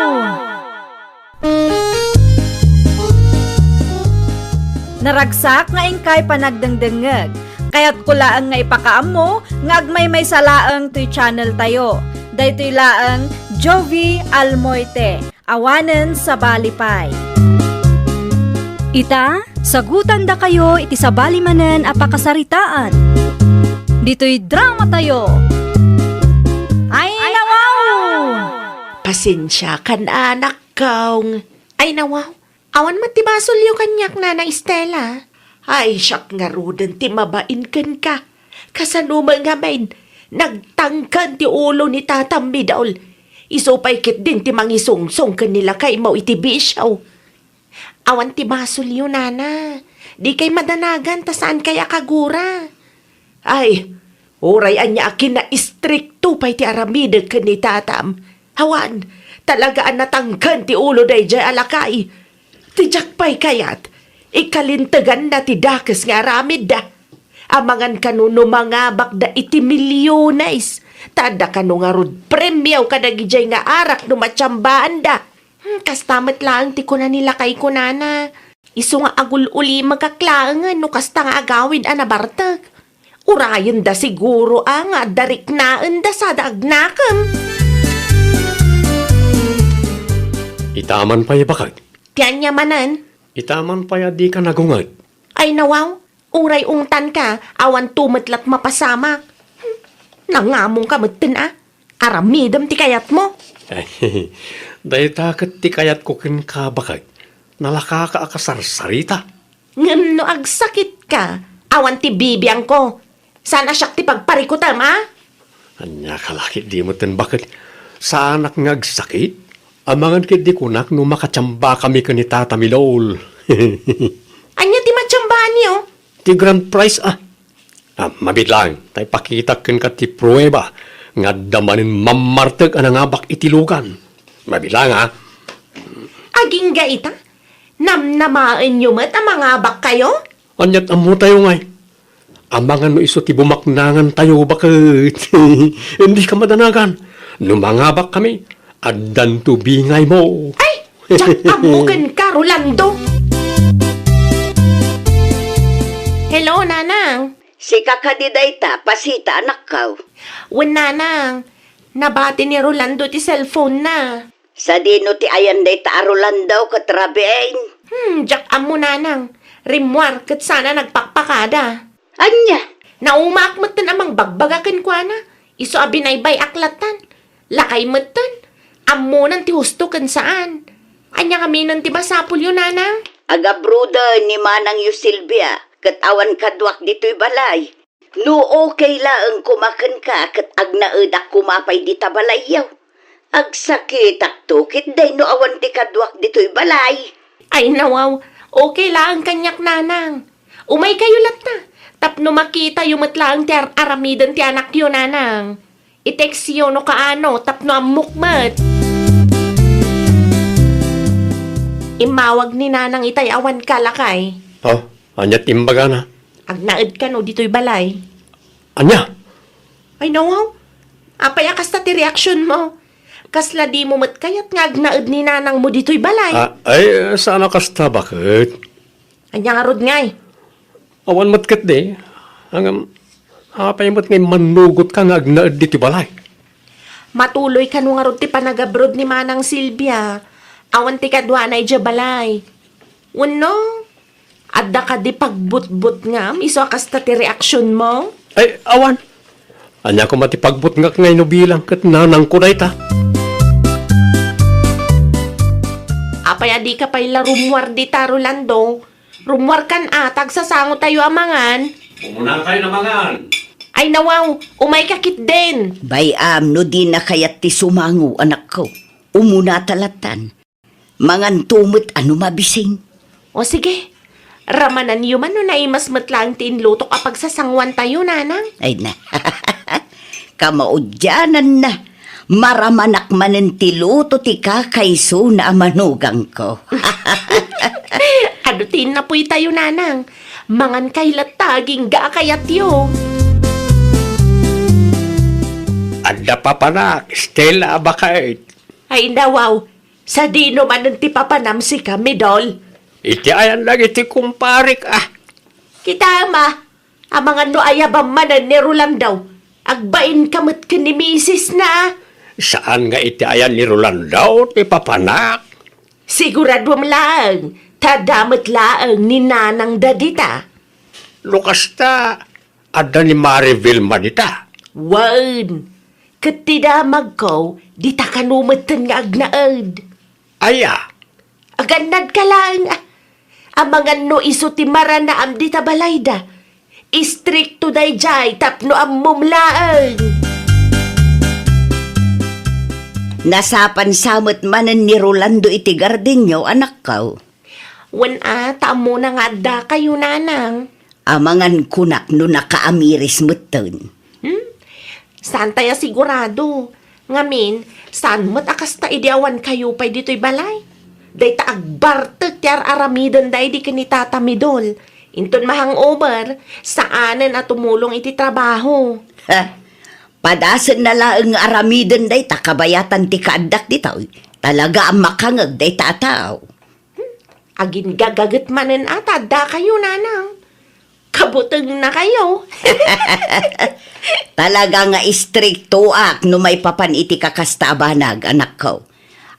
Naragsak nga inkay panagdengdengngeg. Kayatko laeng nga ipakaammo nga agmaymaysa laeng toy channel tayo. Daytoy laeng Jovie Almoite, awanen sabali pay. Ita, sagutandakayo iti sabali manen a pakasaritaan. Ditoy dramatayo. Ay, nawaw! Pasensiakan, anak. Kaung. Ay, nawaw. Awan met ti basolyo kaniak, Nana Estela. Ay, siak ngaruden ti mabain kenka. Kasano met ngamin, nagtangken ti ulo ni Tatam Bidol. Isu pay ketdin ti mangisungsong ken ni lakaymo iti bisio. Awan ti basolyo, nana. Dikay madanagan ta saankay a kagura. Ay, uray ania a kinaistrikto pay ti aramidek ken ni tatam. Awan, talaga a natangken ti ulo daydiay a lakay. Ti diak pay kayat, ikalinteganna ti dakes nga aramidda. Amangan kano no mangabakda iti milyones, ta adda kano ngarud premio kadagidiay nga arak no matiambaanda. Hmm, kasta met laeng ti kuna ni lakayko, nana. Isu nga agul-ulimegak laengen no kasta nga agawid a nabartek. Urayenda siguro a nga adda riknaenda sada agnakem. Itaman pay, bakek. Ti ania manen? Itaman pay a dika nagunget. Ay, nawaw, uray ungtanka, awan to met lat mapasamak. Hmm, nangamongka metten a. Aramidem ti kayatmo. Ay, dayta ket ti kayatko kenka, bakek. Nalakaka a kasarsarita. Ngem no agsakitka, awan ti bibiangko. Saan a siak ti pagparikutem, a? Ania ka la ketdi metten, bakek? Saanak nga agsakit? Amangan ketdi kunak no makatiambakami ken ni Tata Midol. Ania ti matiambaanyo? Ti grand prize, a. A, mabiit laeng, ta ipakitak kenka ti prueba nga adda manen mammartek a nangabak iti lugan. Mabiit laeng, a. Agingga ita? Namnamaenyo met a mangabakkayo? Ania't ammotayo ngay? Amangan no isu ti bumaknangantayo, bakek. Dika madanagan. No mangabakkami, addan to bingaymo. Ay, diak ammo kenka, Rolando. Hello, Nanang. Sika kadi dayta, Pasita, anakko? Wen, Nanang. Nabati ni Rolando ti cellphone-na. Sadino ti ayan dayta a Rolando ket Rabiin? Hmm, diak ammo, Nanang. Rimmuar ket saan a nagpakpakada. Ania? Naumaak metten a mangbagbaga kenkuana. Isu a binaybay-ak lattan. Lakay metten. Ammonan ti husto ken saan. Ania ngamin ti masapulyo, Nanang? Agabroden ni manangyo Silvia, ket awan kaduak ditoy balay. No okay laeng koma kenka ket agnaedak koma pay dita balayyo. Agsakitakto ketdi no awan ti kaduak ditoy balay. Ay, nawaw, okay laeng kaniak, Nanang. Umaykayo latta, tapno makitayo met laeng ti ar-aramiden ti anakyo, Nanang. I-textyo no kaano tapno ammok met. Immawag ni Nanang itay awan kalakay. Oh, ania ti imbagana? Agnaed kano ditoy balay. Ania? Ay, nawaw. Apay a kasta ti reaksionmo? Kasla dimo met kayat nga agnaed ni nanangmo ditoy balay? Ah, ay, saan a kasta, bakit? Ania ngarud ngay? Awan met ketdi. Ngem, apay met nga immannugotka nga agnaed ditoy balay? Matuloy kano ngarud ti panagabroad ni Manang Silvia. Awan ti kaduana idiay balay. Wenno, adda kadi pagbutbutngam isu a kasta ti reaksionmo? Ay, awan. Ania koma ti pagbutngak nga no bilang ket nanangko dayta? Apay a dika pay la rummuar dita, Rolando? Rummuarkan a, ta agsasangotayo a mangan. Umunakayon a mangan. Ay, nawaw, umayka ketdin. Bay-am no dina kayat ti sumango, anakko. Umunata lattan. Manganto met a no mabising. O sige, ramananyo man no naimas met laeng ti inlutok a pagsasangoantayo, Nanang. Ay na. Kamaudiananna, maramanak manen ti luto ti kakaisuna a manugangko. Adu ti innapoytayo, Nanang? Mangankay latta, agingga a kayatyo. Adda papanak, Stella a baket. Ay, nawaw. Sadino manen ti papanam sika, Midol? Iti ayan dagiti kumparek, a. Kitam a, amangan no ayabam manen ni Rolando. Agbainka met ken ni misisna. Saan nga iti ayan ni Rolando ti papanak? Siguraduem laeng, ta adda met laeng ni nanangda dita. No kasta, adda ni Mari Vilma dita? Wen, ket ti damagko, dita kano metten nga agnaed. Aya? Agannadka laeng, a. Amangan no isu ti maranaam dita balayda. Istrikto daydiay tapno ammom laeng. Nasapan sa met manen ni Rolando iti gardinyo, anakko. Wen a, ta ammona nga addakayo, nanang. Amangan kunak no nakaamiris metten. Hmm? Saantay a sigurado. Ngamin, saan met a kasta idi awan kayo pay ditoy balay? Dayta agbartek ti ar-aramidenda idi ken ni Tata Midol. Inton mahangover, saanen a tumulong iti trabaho. Ha? Padasenna laeng nga aramiden dayta kabayatan ti kaaddak ditoy. Talaga a makangeg dayta a tao. Hmm, aginggagaget manen a ta addakayo, nanang. Kabutengnakayo. Talaga nga istriktoak no maipapan iti kakasta a banag, anakko.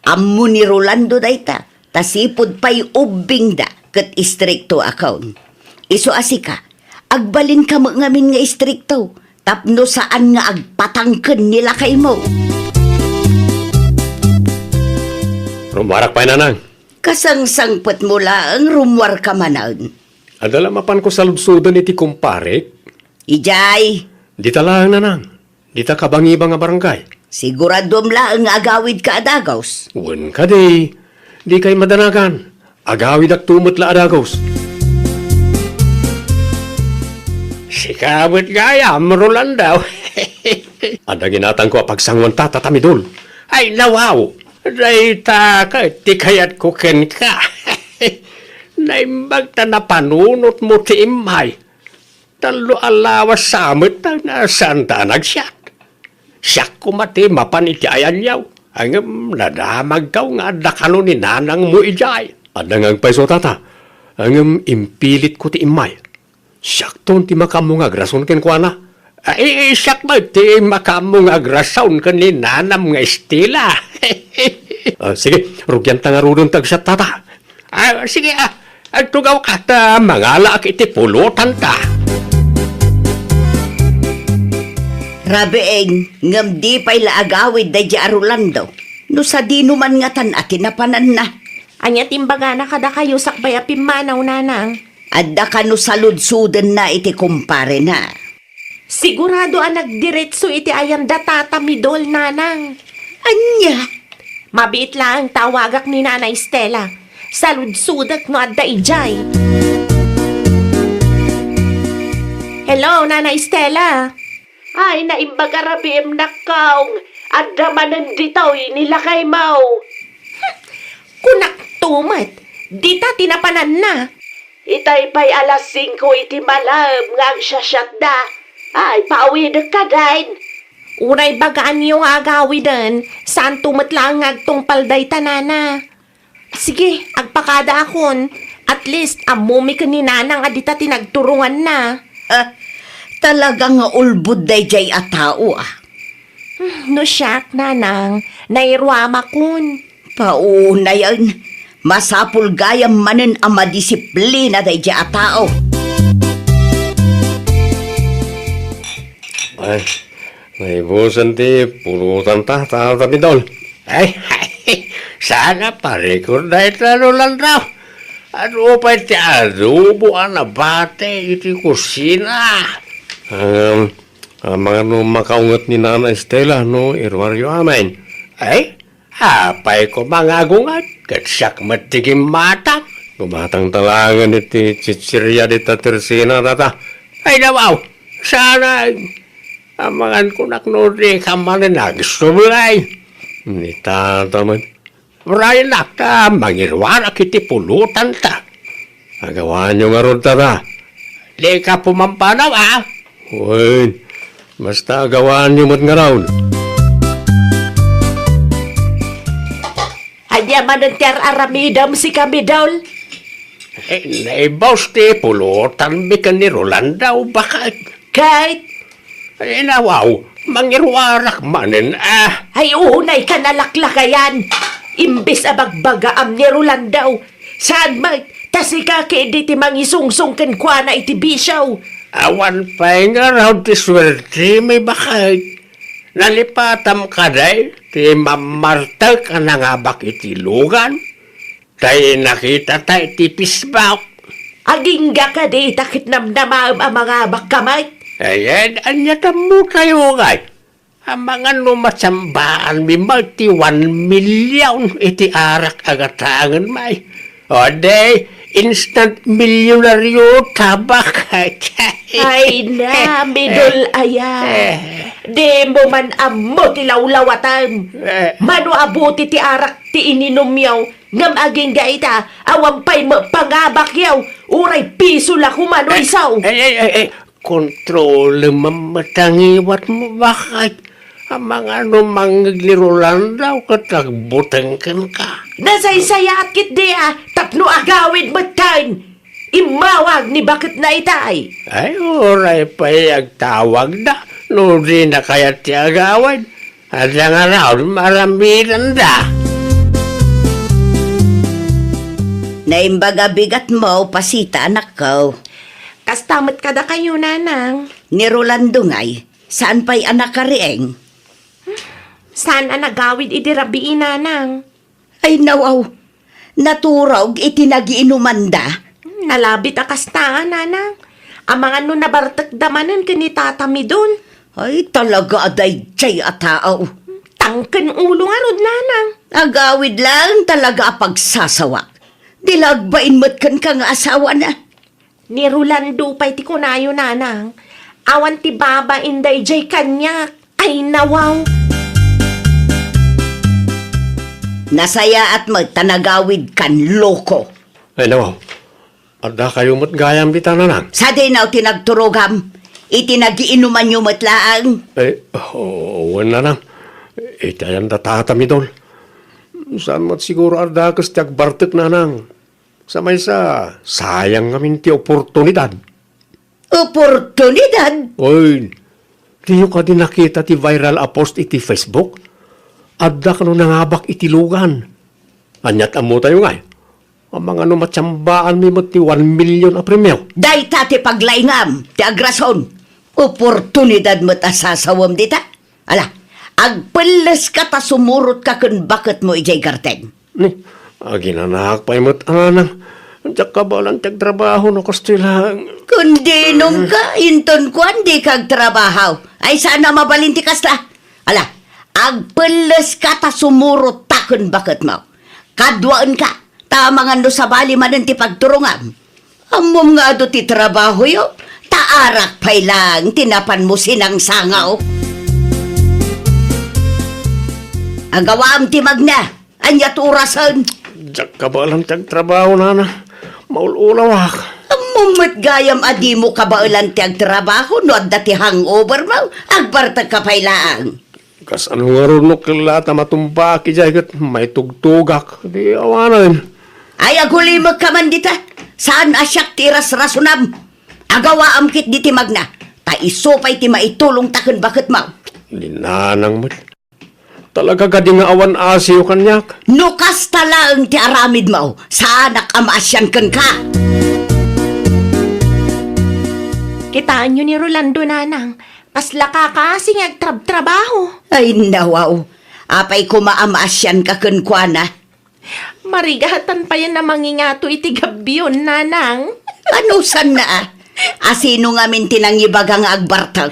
Ammo ni Rolando dayta, ta sipud pay ubbingda ket istriktoakon. Isu a sika, agbalinka met ngamin nga istrikto, tapno saan nga agpatangken ni lakaymo. Rummuarak pay, nanang. Kasangsangpetmo laeng rummuarka manen. Adda la mapanko saludsoden iti kumparek? Idiay. Dita laeng, nanang. Dita kabangibang a barangay. Siguraduam laeng nga agawidka a dagus. Wen kadi, dikay madanagan. Agawidakto met la a dagus. Sika met gayam, Rolando. Adda ginatangko a pagsangoan ta, Tata Midol. Ay, nawaw. Dayta ket ti kayatko kenka. Naimbag ta napanunotmo ti immay. Tallo a lawas sa met ta, saan ta a nagsiat. Siak koma ti mapan iti ayanyaw, ngem nadamagko nga adda kano ni nanangmo idiay. Adda nga agpayso, tata, ngem impilitko ti immay. Siakton ti makaammo nga agrason kenkuana. Ay, siak met ti makaammo nga agrason ken ni nanam nga Estela. Ah, sige, rugianta ngaruden ti agsiat, tata. Ah, sige, ah. Agtugawka ta mangalaak iti pulotanta. Rabiin, ngem di pay la agawid daydi a Rolando. No sadino man ngatan a ti napananna. Ania ti imbagana kadakayo sakbay a pimmanaw, nanang? Adda kano saludsodenna iti kumparena. Sigurado a nagdiretso iti ayanda Tata Midol, nanang. Ania? Mabiit laeng ta awagak ni Nanay Stella. Saludsodek no adda idiay. Hello, Nanay Stella. Ay, naimbag a rabiim, nakkaw. Adda manen ditoy ni lakaymo. Kunak to met, dita ti napananna. Itay pay alas singko iti malem nga agsiasiatda. Ay, paawidek kadin. Uray bagaanyo nga agawiden, saanto met laeng nga agtungpal dayta, nana. Sige, agpakadaakon. At least, ammomi ken ni nanang a dita ti nagturonganna. Ah, talaga nga ulbod daydiay a tao, ah. Hmm, no siak, nanang, nairuamakon. Paunayen, masapul gayam manen a madisiplina daydiay a tao. Ay, naibusen ti pulotanta, Tata Bidol. Ay, saan a parikor dayta, Rolando. Adu pay ti adobo a nabati iti kusina. Ngem, amangan no makaunget ni Nana Estela no iruaryo amin. Ay, apay koma nga agunget, ket siak met ti gimmatang. Gumatang talagen iti chicheria dita Tersina, tata. Ay, nawaw, sana, amangan kunak no dika manen agsublay. Ni tata met. Urayennak ta mangiruarak iti pulotanta. Agawanyo ngarud, tata. Dika pumampanaw, a? Wen, basta agawanyo met ngarud. Ania manen ti ar-aramidem, sika, Bidol? Eh, naibus ti pulotanmi ken ni Rolando, baket. Ket? Ay, nawaw, mangiruarak manen, a. Ay, unay ka nalaklakayan. Imbes a bagbagaam ni Rolando, saan met, ta sika ketdi ti mangisungsong kenkuana iti bisio. Awan pay ngarud ti suertemi, baket. Nalipatam kadi ti mammartek a nangabak iti lugan. Tay nakitata iti Facebook. Agingga kadi ta ket namnamaem a mangabakka met? Ayan, ania tammo tayo, ngay? Amangan no masambaanmi met ti one million iti arak a gatangenmi. O, di, instant milyonaryo ta, bakit? Ay na, Midol aya. Eh. Di mo man ammo ti lawlawatan. Eh. Mano a buti ti arak ti ininumyo, ngem agingga ita, awan pay met pangabakyo, uray piso la koma no iso. Eh, eh, eh, eh, kontrolem met a ngiwatmo, bakit? Amangan no mangngeg ni Rolando ket agbuteng kenka. Nasaysayaat ketdi a tapno agawid metten. Immawag ni baketna itay. Ay, uray pay agtawagda no dina kayat ti agawid. Adda ngarud, maaramidenda. Naimbag a bigatmo, Pasita, anakko. Kasta met kadakayo, Nanang. Ni Rolando ngay, saan pay a nakariing? Saan a nagawid idi rabii, Nanang? Ay, nawaw. Naturog iti nagiinumanda. Nalabit a kasta, Nanang. Amangan no nabartekda manen ken ni Tata Midol. Ay, talaga a daydiay a tao. Tangken ulo ngarud, Nanang. Agawid laeng talaga a pagsasawak. Di la agbain met kenka nga asawana. Ni Rolando pay ti kunayo, Nanang. Awan ti babain daydiay kaniak. Ay, nawaw. Nasayaat met ta nagawidkan, loko. Ay, nawaw. Addakayo met gayam dita, Nanang. Sadino ti nagturogam? Iti nagiinumanyo met laeng? Eh, o-, wen, Nanang. Iti ayan da Tata Midol. Saan met siguro addakes ti agbartek, Nanang. Sa maysa, sayang ngamin ti oportunidad. Oportunidad? Oy, diyo kadi nakita ti viral a post iti Facebook? Adda kano nangabak iti lugan. Ania't ammotayo ngay? Amangan no matiambaanmi met ti one million a premio. Dayta ti paglaingam, ti agrason. Oportunidad met a sasawem dita. Ala, agpelleska ta sumurotka ken baketmo idiay garden. Ni, aginanak pay met, Nanang. Diak kabaelan ti agtrabaho no kastoy laeng. Kun dinongka, inton kuan, dika agtrabaho. Ay, saan a mabalin ti kasta. Ala, agpelleska ta sumurotka ken baketmo. Kaduaenka, ta amangan no sabali manen ti pagturongam. Ammom nga adu ti trabahoyo, ta arak pay laeng ti napanmo sinangsangaw. Agawaam ti magna, ania ti orasen? Diak kabaelan ti agtrabaho, Nana. Maul-ulawak. Ammom met gayam a dimo kabaelan ti agtrabaho no adda ti hangover mo, agbartekka pay laeng. Kasano ngarud no kella ta matumbaak idiay ket maitugtugak? Di awanen. Ay, agulimekka man dita. Saan a siak ti irasrasonam. Agawaam ketdi ti magna. Ta isu pay ti maitulongta ken baketmo. Ni Nanang met. Talaga kadi nga awan asiyo kaniak? No kasta laeng ti aramidmo, saanak a maasian kenka. Kitaenyo ni Rolando, Nanang. Kasla kakaasi nga agtrabtrabaho. Ay, nawaw. Apay koma a maasianka kenkuana? Marigatan payen a mangingato iti gabbion, Nanang. Anusanna a? Asino ngamin ti nangibaga nga agbartek?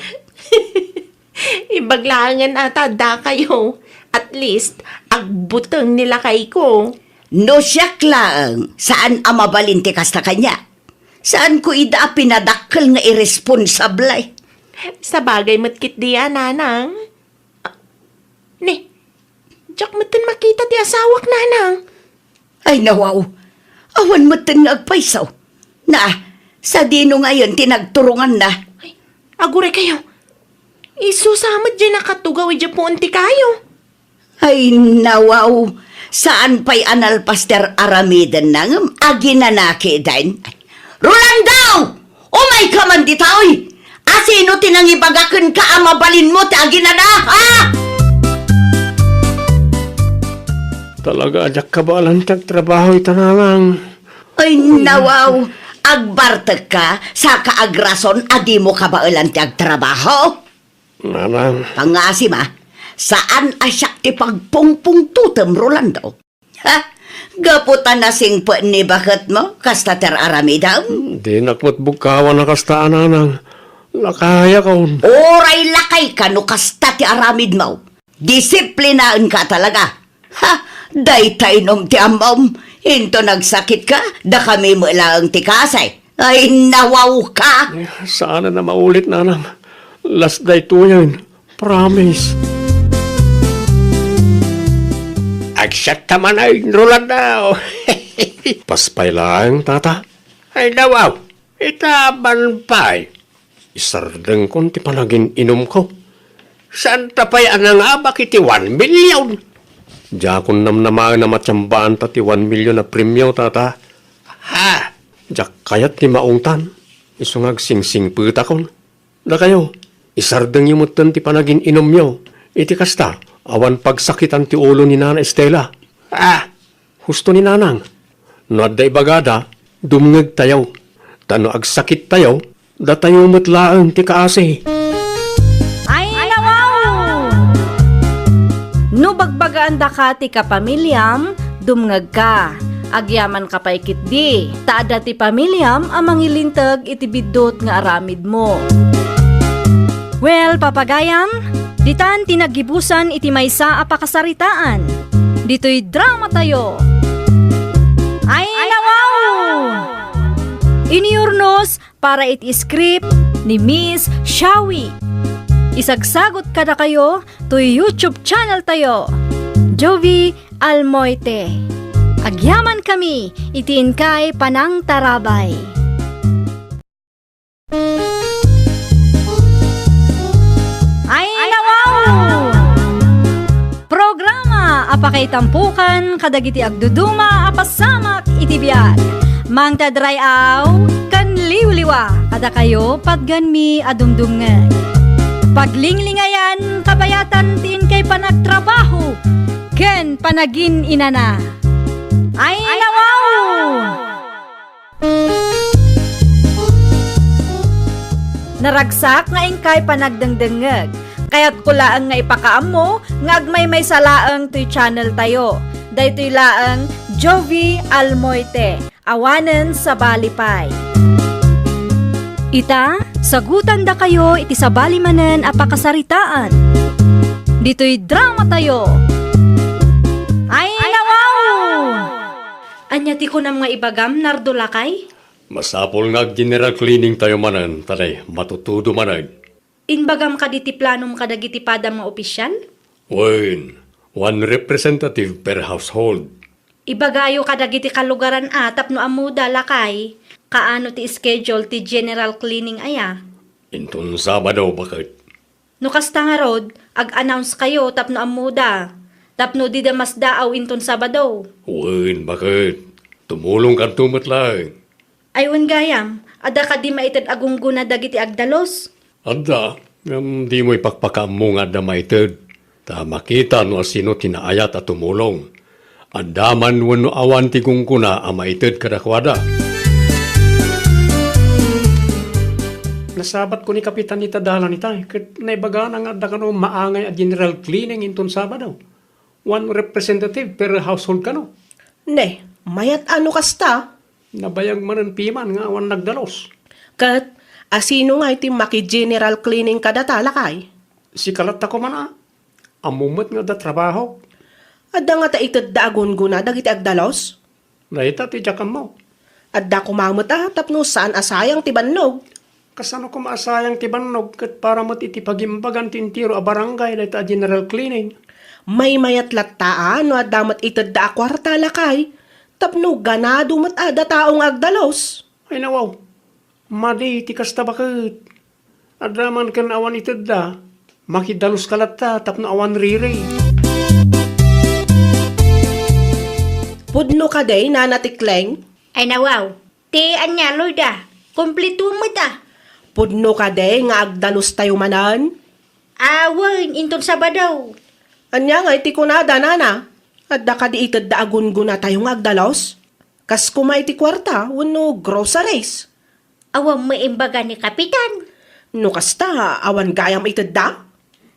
Imbag laengen a ta addakayo. At least, agbuteng ni lakayko. No siak laeng, saan a mabalin ti kasta kaniak. Saanko ida a pinadakkel nga irresponsable. Sabagay met ketdi a, Nanang. Ah, ni, diak metten makita ti asawak, Nanang. Ay, nawaw. Awan metten nga agpayso. Na, sadino ngayen ti nagturonganna? Ay, aguraykayo. Isu sa met diay nakatugaw idiay puon ti kayo. Ay, nawaw. Saan pay a nalpas ti ar-aramidenna ngem aginanakiden. Rolando! Umayka man ditoy! Asino ti nangibaga kenka a mabalinmo ti aginana, ha? Talaga a diak kabaelan ti agtrabaho ita, Nanang. Ay, nawaw. Agbartekka, saka agrason a dimo kabaelan ti agtrabaho? Nanang. Pangasim a, saan a siak ti pagpungpungtotem, Rolando. Ha? Gapu ta nasingpet ni baketmo, kasta ti ar-aramidem? Dinak met bugkawan a kasta a, Nanang. Lakayakon. Uray lakayka no kasta ti aramidmo. Disiplinaenka talaga. Ha? Dayta inum ti ammom. Inton agsakitka, dakami met laeng ti kaasi. Ay, nawawka! Eh, saan a maulit, nanang. Last daytoyen. Promise. Agsatta manen, Rolando. Paspay laeng, tata. Ay, nawaw. Itaban pay. Isardengkon ti panagin-inumko. Saanta pay a nangabak iti one million? Diakon namnamaen a matiambaanta ti one million a premio, tata. Ha? Diak kayat ti maungtan. Isu nga agsingsingpetakon. Dakayo, isardengyo metten ti panagin-inumyo. Iti kasta, awan pagsakitan ti ulo ni Nana Estela. Ah, husto ni Nanang. No adda ibagada, dumngegtayo. Ta no agsakittayo, datayo met laeng ti kaasi. Ay, nawaw! No bagbagaan daka ti kapamiliam, dumngegka. Agyamanka pay ketdi, ta adda ti pamiliam a mangilinteg iti biddut nga aramidmo. Well, papagayam, ditan ti naggibusan iti maysa a pakasaritaan. Ditoy dramatayo. Ay, nawaw! Iniurnos para iti script ni Miss Shawi. Isagsagot kadakayo toy YouTube channel tayo, Jovie Almoite. Agyamankami iti inkay panangtarabay. Ay, nawaw! Programa a pakaitampokan kadagiti agduduma a pasamak iti biag. Mangted ray-aw ken liwliwa kadakayo patgenmi a dumdumngeg. Paglinglingayan, kabayatan ti inkay panagtrabaho ken panagin-inana. Ay, nawaw! Naragsak nga inkay panagdengdengngeg. Kayatko laeng nga ipakaammo nga agmaymaysa laeng toy channel tayo. Daytoy laeng Jovie Almoite, awanen sabali pay. Ita, sagutandakayo iti sabali manen a pakasaritaan. Ditoy dramatayo. Ay, nawaw! Ania ti kunam nga ibagam, Nardo, lakay? Masapul nga ag-general cleaning tayo manen, ta nay, matutudo manen. Imbagam kadi ti planom kadagiti padam nga opisial? Wen, one representative per household. Ibagayo kadagiti kalugaran a tapno ammoda, lakay, kaano ti schedule ti general cleaning aya? Inton Sabado, baket. No kasta ngarud, ag-announce kayo tapno ammoda, tapno dida masdaaw inton Sabado. Wen, baket. Tumulongkanto met laeng. Ay, wen gayam, adda kadi maited a gunggona dagiti agdalus? Adda, ngem dimo ipakpakaammo nga adda maited, ta makita no asino ti naayat a tumulong. Adda man wenno awan ti gunggona a maited kadakuada. Nasabatko ni Kapitan ita dalan ita, ket naibagana nga adda kano maangay a general cleaning inton Sabado. One representative per household kano. Ne, mayat a no kasta. Nabayag manen piman nga awan nagdalus. Ket, asino nga iti maki-general cleaning kadata, lakay? Sika latta koma a. Ammom met nga adda trabahok. Adda ngata itedda a gunggona dagiti agdalus? Dayta ti diak ammo. Adda koma met a tapno saan a sayang ti bannog. Kasano koma a sayang ti bannog ket para met iti pagimbagan ti entero a barangay dayta a general cleaning? Maymayat latta a no adda met itedda a kuarta, lakay, tapno ganado met a adda tao nga agdalus. Ay nawaw, madi ti kasta baket. Adda man ken awan itedda, makidaluska latta tapno awan riri. Pudno kadi, Nana Tikleng? Ay nawaw, ti ania, Loida? Kompleto met a. Pudno kadi nga agdalus tayo manen? Awan, inton Sabado. Ania nga iti kunada, Nana? Adda kadi itedda a gunggona tayo nga agdalus? Kas koma iti kuarta wenno groceries? Awan maimbaga ni Kapitan. No kasta, awan gayam itedda?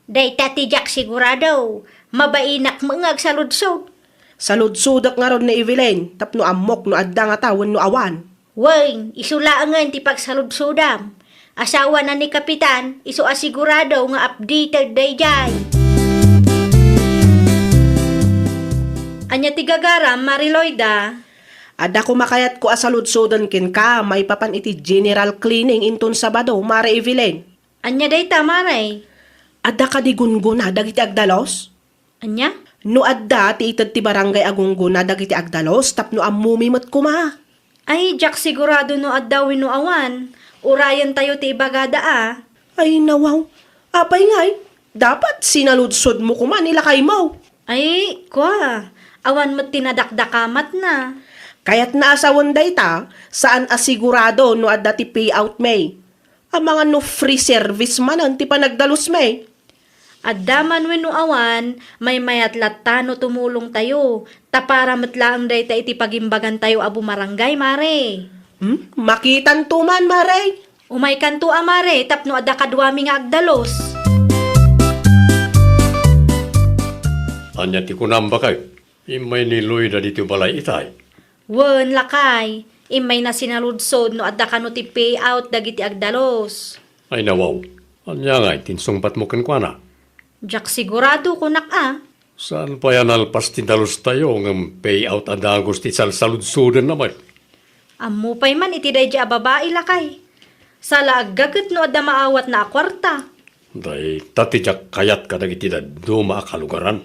Dayta ti diak sigurado. Mabainak met nga agsaludsod. Saludsodek ngarud ni Evelyn tapno ammok no adda ngata wenno awan. Wen, isu laengen ti pagsaludsodam. Asawana ni Kapitan, isu a sigurado nga updated daydiay. Ania ti gagaram, Mariloida? Adda koma kayatko a saludsoden kenka maipapan iti general cleaning inton Sabado, Mare Evelyn. Ania dayta, Mare? Adda kadi gunggona dagiti agdalus? Ania? No adda ti ited ti barangay a gunggona dagiti agdalus tapno ammomi met koma. Ay, diak sigurado no adda wenno awan. Urayentayo ti ibagada a. Ay, nawaw. Apay ngay? Dapat sinaludsodmo koma ni lakaymo. Ay, kua, awan met ti nadakdakamatna. Kayatna a sawen dayta, saan a sigurado no adda ti payout mi. Amangan no free service manen ti panagdalus mi. Adda man wenno awan, maymayat latta no tumulongtayo, ta para met laeng dayta iti pagimbagantayo a bumarangay, Mare. Hmm? Makitanto man, Mare. Umaykanto a, Mare, tapno adda kaduami nga agdalus. Ania ti kunam, baket? Immay ni Loida ditoy balay itay? Wen, lakay. Immayna sinaludsod no adda kano ti payout dagiti agdalus. Ay, nawaw. Ania ngay ti insungbatmo kenkuana? Diak sigurado, kunak a. Saan pay a nalpas ti dalustayo ngem payout a dagus ti salsaludsodenna met? Ammo pay man iti daydi a babai, lakay. Salaagga ket no adda maawatna a kuarta. Dayta ti diak kayat kadagiti dadduma a kalugaran.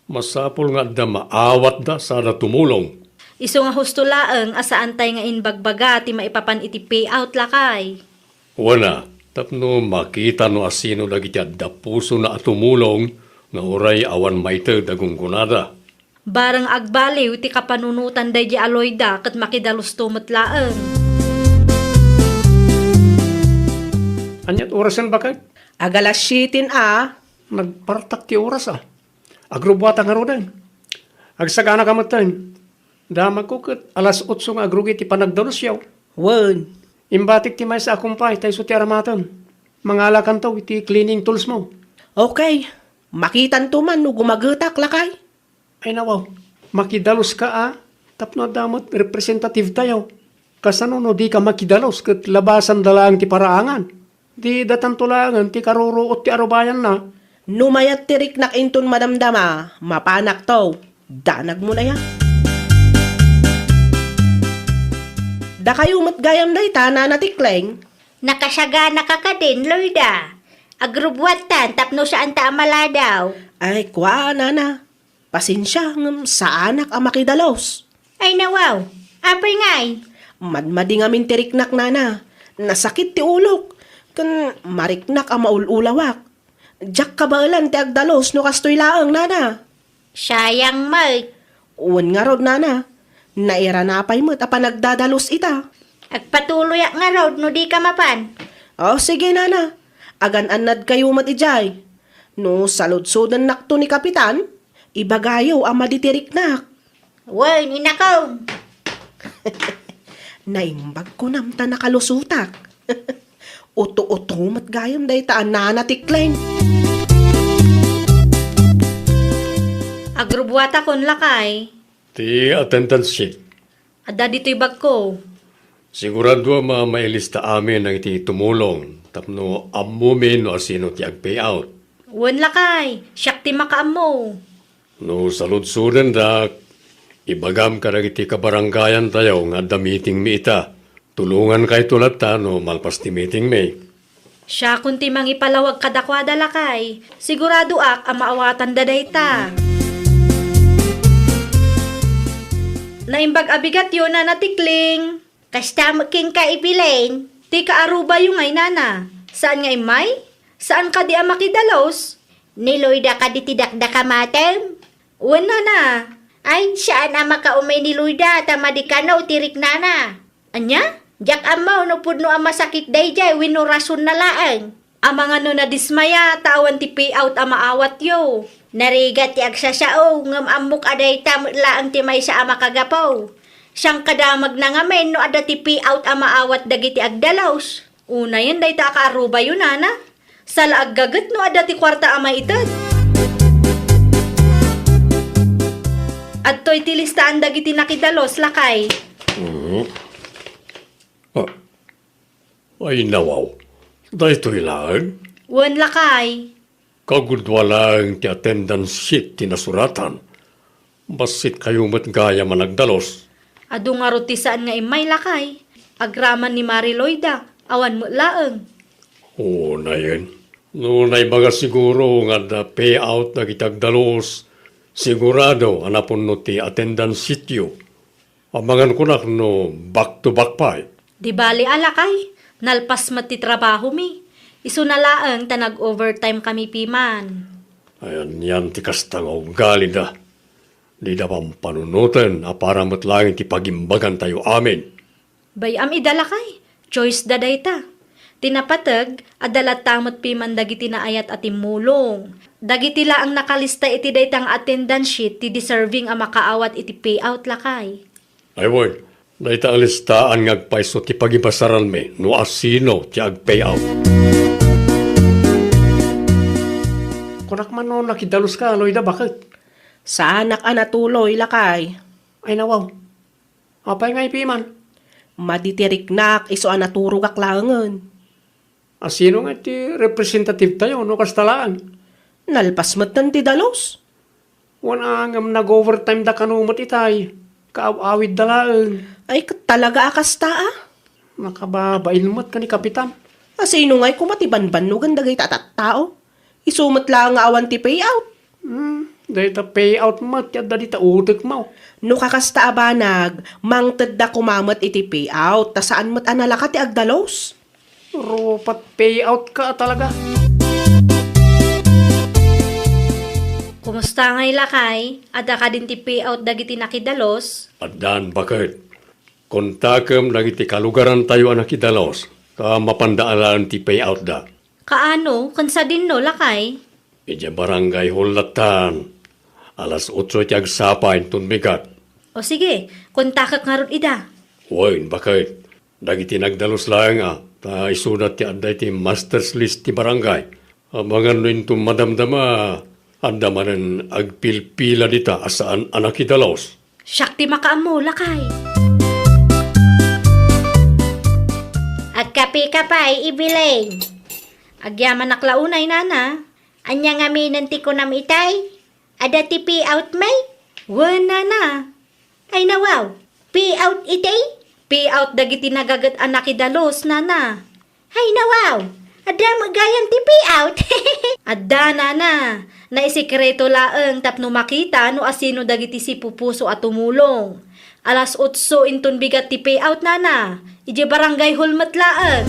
Masapul nga adda maawatda sada tumulong. Isu nga husto laeng a saantay nga imbagbaga ti maipapan iti payout, lakay. Wen a, tapno makita no asino dagiti adda pusona a tumulong nga uray awan maited a gunggonada. Bareng agbaliw ti kapanunotan daydi a Loida ket makidalusto met laeng. Aniat orasen, baket? Agalas siete a. Nagpartak ti oras a. Agrubbuata ngaruden. Agsagana ka metten. Damagko ket alas otso nga agrugi ti panagdalusyo. Wen. Imbatik ti maysa a kumpay ta isu ti aramatem. Mangalakanto iti cleaning tools mo. Okay. Makitanto man no gumagetak, lakay. Ay nawaw, makidaluska a, tapno adda met representative tayo. Kasano no dika makidalus ket labasanda laeng ti paraangan? Di datanto laengen ti karuruot ti arubayanna. No mayat ti riknak inton madamdama, mapanakto. Danagmo la ya. Dakayo met gayam dayta, Nana Tikling. Nakasaganaka kadin, Loida. Agrubbuattan tapno saanta a maladaw. Ay, kua, Nana. Pasensia, ngem saanak a makidalus. Ay, nawaw. Apay ngay? Madmadi ngamin ti riknak, Nana. Nasakit ti ulok. Ken mariknak a maul-ulawak. Diak kabaelan ti agdalus no kastoy laeng, Nana. Sayang met. Wen ngarud, Nana. Nairana pay met a panagdadalus ita. Agpatuloyak ngarud no dika mapan. O, sige, Nana. Agan-annadkayo met idiay. No saludsodennakto ni Kapitan, ibagayo a madi ti riknak. Wen, inakong. Naimbag kunam ta nakalusotak. Uto-uto met gayam dayta a Nana Tikling. Agrubbuatakon, lakay. Ti attendance sheet. Adda ditoy bagko. Sigurado a ma-, mailista amin dagiti tumulong tapno ammomi no asino ti agpayout. Wen, lakay, siak ti makaammo. No saludsodendak, ibagam kadagiti kabarangayantayo nga adda meetingmi ita. Tulongankayto latta no malpas ti meetingmi. Siakon ti mangipalawag kadakuada, lakay. Siguradoak a maawatanda dayta. Naimbag a bigatyo, Nana Tikling. Kasta met kenka, Evelyn. Ti kaarubayo ngay, Nana. Saan nga immay? Saan kadi a makidalus? Ni Loida kadi ti dakdakamatem? Wen, Nana. Ay, saan a makaumay ni Loida ta madi kano ti riknana. Ania? Diak ammo no pudno a masakit daydiay wenno rasonna laeng. Amangan no nadismaya ta awan ti payout a maawatyo. Narigat ti agsasao, ngem ammok a dayta met laeng ti maysa a makagapu. Saan kadamagna ngamin no adda ti payout a maawat dagiti agdalus. Unayen dayta a kaarubayo, Nana. Saan la aggaget no adda ti kuarta a maited. Adtoy ti listaan dagiti nakidalus, lakay. Mhm. Ah. Ay, nawaw. Daytoy laeng? Wen, lakay. Kagudua laeng ti attendance sheet ti nasuratan. Bassit kayo met gayam a nagdalus. Adu ngarud ti saan nga immay, lakay. Agraman ni Mari Loida, awan met laeng. Oo, nayen. No naibaga siguro nga adda payout dagiti agdalus, sigurado a napunno ti attendance sheetyo. Amangan kunak no back to back pay. Di bali a, lakay, nalpas met ti trabahomi. Isuna laeng ta nag-overtime kami piman. Ay, anian ti kasta nga ugalida. Dida pampanunoten a para met laeng ti pagimbagantayo amin. Bay-am ida, lakay, choice da dayta. Ti napateg, adda latta met piman dagiti naayat a timmulong. Dagiti laeng nakalista iti dayta nga attendance sheet ti deserving a makaawat iti payout, lakay. Ay, wen, dayta a listaan nga agpayso ti pagibasaranmi no asino ti agpayout. Kunak man no nakidaluska, Loida, baket? Saanak a natuloy, lakay. Ay, nawaw. Apay nga ipiman? Madi ti riknak isu a naturogak laengen. Asino nga ti representative tayo no kasta laeng? Nalpas metten ti dalus. Wen a, ngem nag-overtime da kano met itay. Kaaw-awid da laeng. Ay, ket talaga a kasta a? Nakababain met ken ni Kapitan. Asino ngay koma ti banbannogen dagita a tattao? Isu met laeng nga awan ti payout. Hmm, dayta payout met ti adda dita utekmo. No kakasta a banag, mangtedda koma met iti payout, ta saan met a nalaka ti agdalus. Rupat payout ka talaga. Kumusta ngay, lakay? Adda kadin ti payout dagiti nakidalus? Addan, baket. Kontakem dagiti kalugarantayo a nakidalus, ta mapanda alaen ti payoutda. Kaano, ken sadinno, lakay? Idiay barangay hall lattan. Alas otso ti agsapa inton bigat. O sige, kontakek ngarud ida. Wen, baket. Dagiti nagdalus laeng a, ta isuda ti adda iti master's list ti barangay. Amangan no inton madamdama, adda manen agpilpila dita a saan a nakidalus. Siak ti makaammo, lakay. Agkapika pay, Ibileng. Agyamanak la unay, nana. Ania ngaminen ti kunam itay? Adda ti payout, may? Wen, nana. Ay, nawaw. Payout itay? Payout dagiti nagaget a nakidalus, nana. Ay, nawaw. Adda met gayam ti payout. Adda, nana. Naisekreto laeng tapno makita no asino dagiti sipupuso a tumulong. Alas otso inton bigat ti payout, nana. Idiay barangay hall met laeng.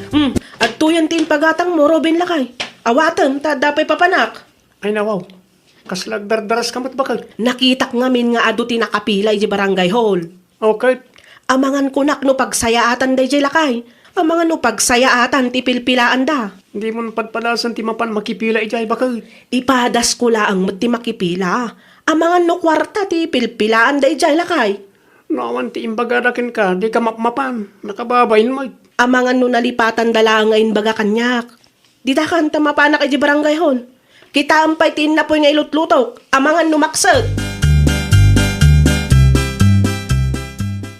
Hmm, adtoyen ti impagatangmo, Ruben, lakay. Awatem, ta adda pay papanak. Ay, nawaw. Kasla agdardaraska met, baket? Nakitak ngamin nga adu ti nakapila idiay barangay hall. O ket? Amangan kunak no pagsayaatan daydiay, lakay. Amangan no pagsayaatan ti pilpilaanda. Dimon padpadasen ti mapan makipila idiay, baket? Ipadasko laeng met ti makipila. Amangan no kuarta ti pilpilaanda idiay, lakay. No awan ti imbagada kenka, dika mapmapan. Nakababain met. Amangan no nalipatanda laeng nga imbaga kaniak. Ditakan ta mapanak idiay barangay hall. Kitaem pay ti innapoy nga ilutlutok, amangan no makset.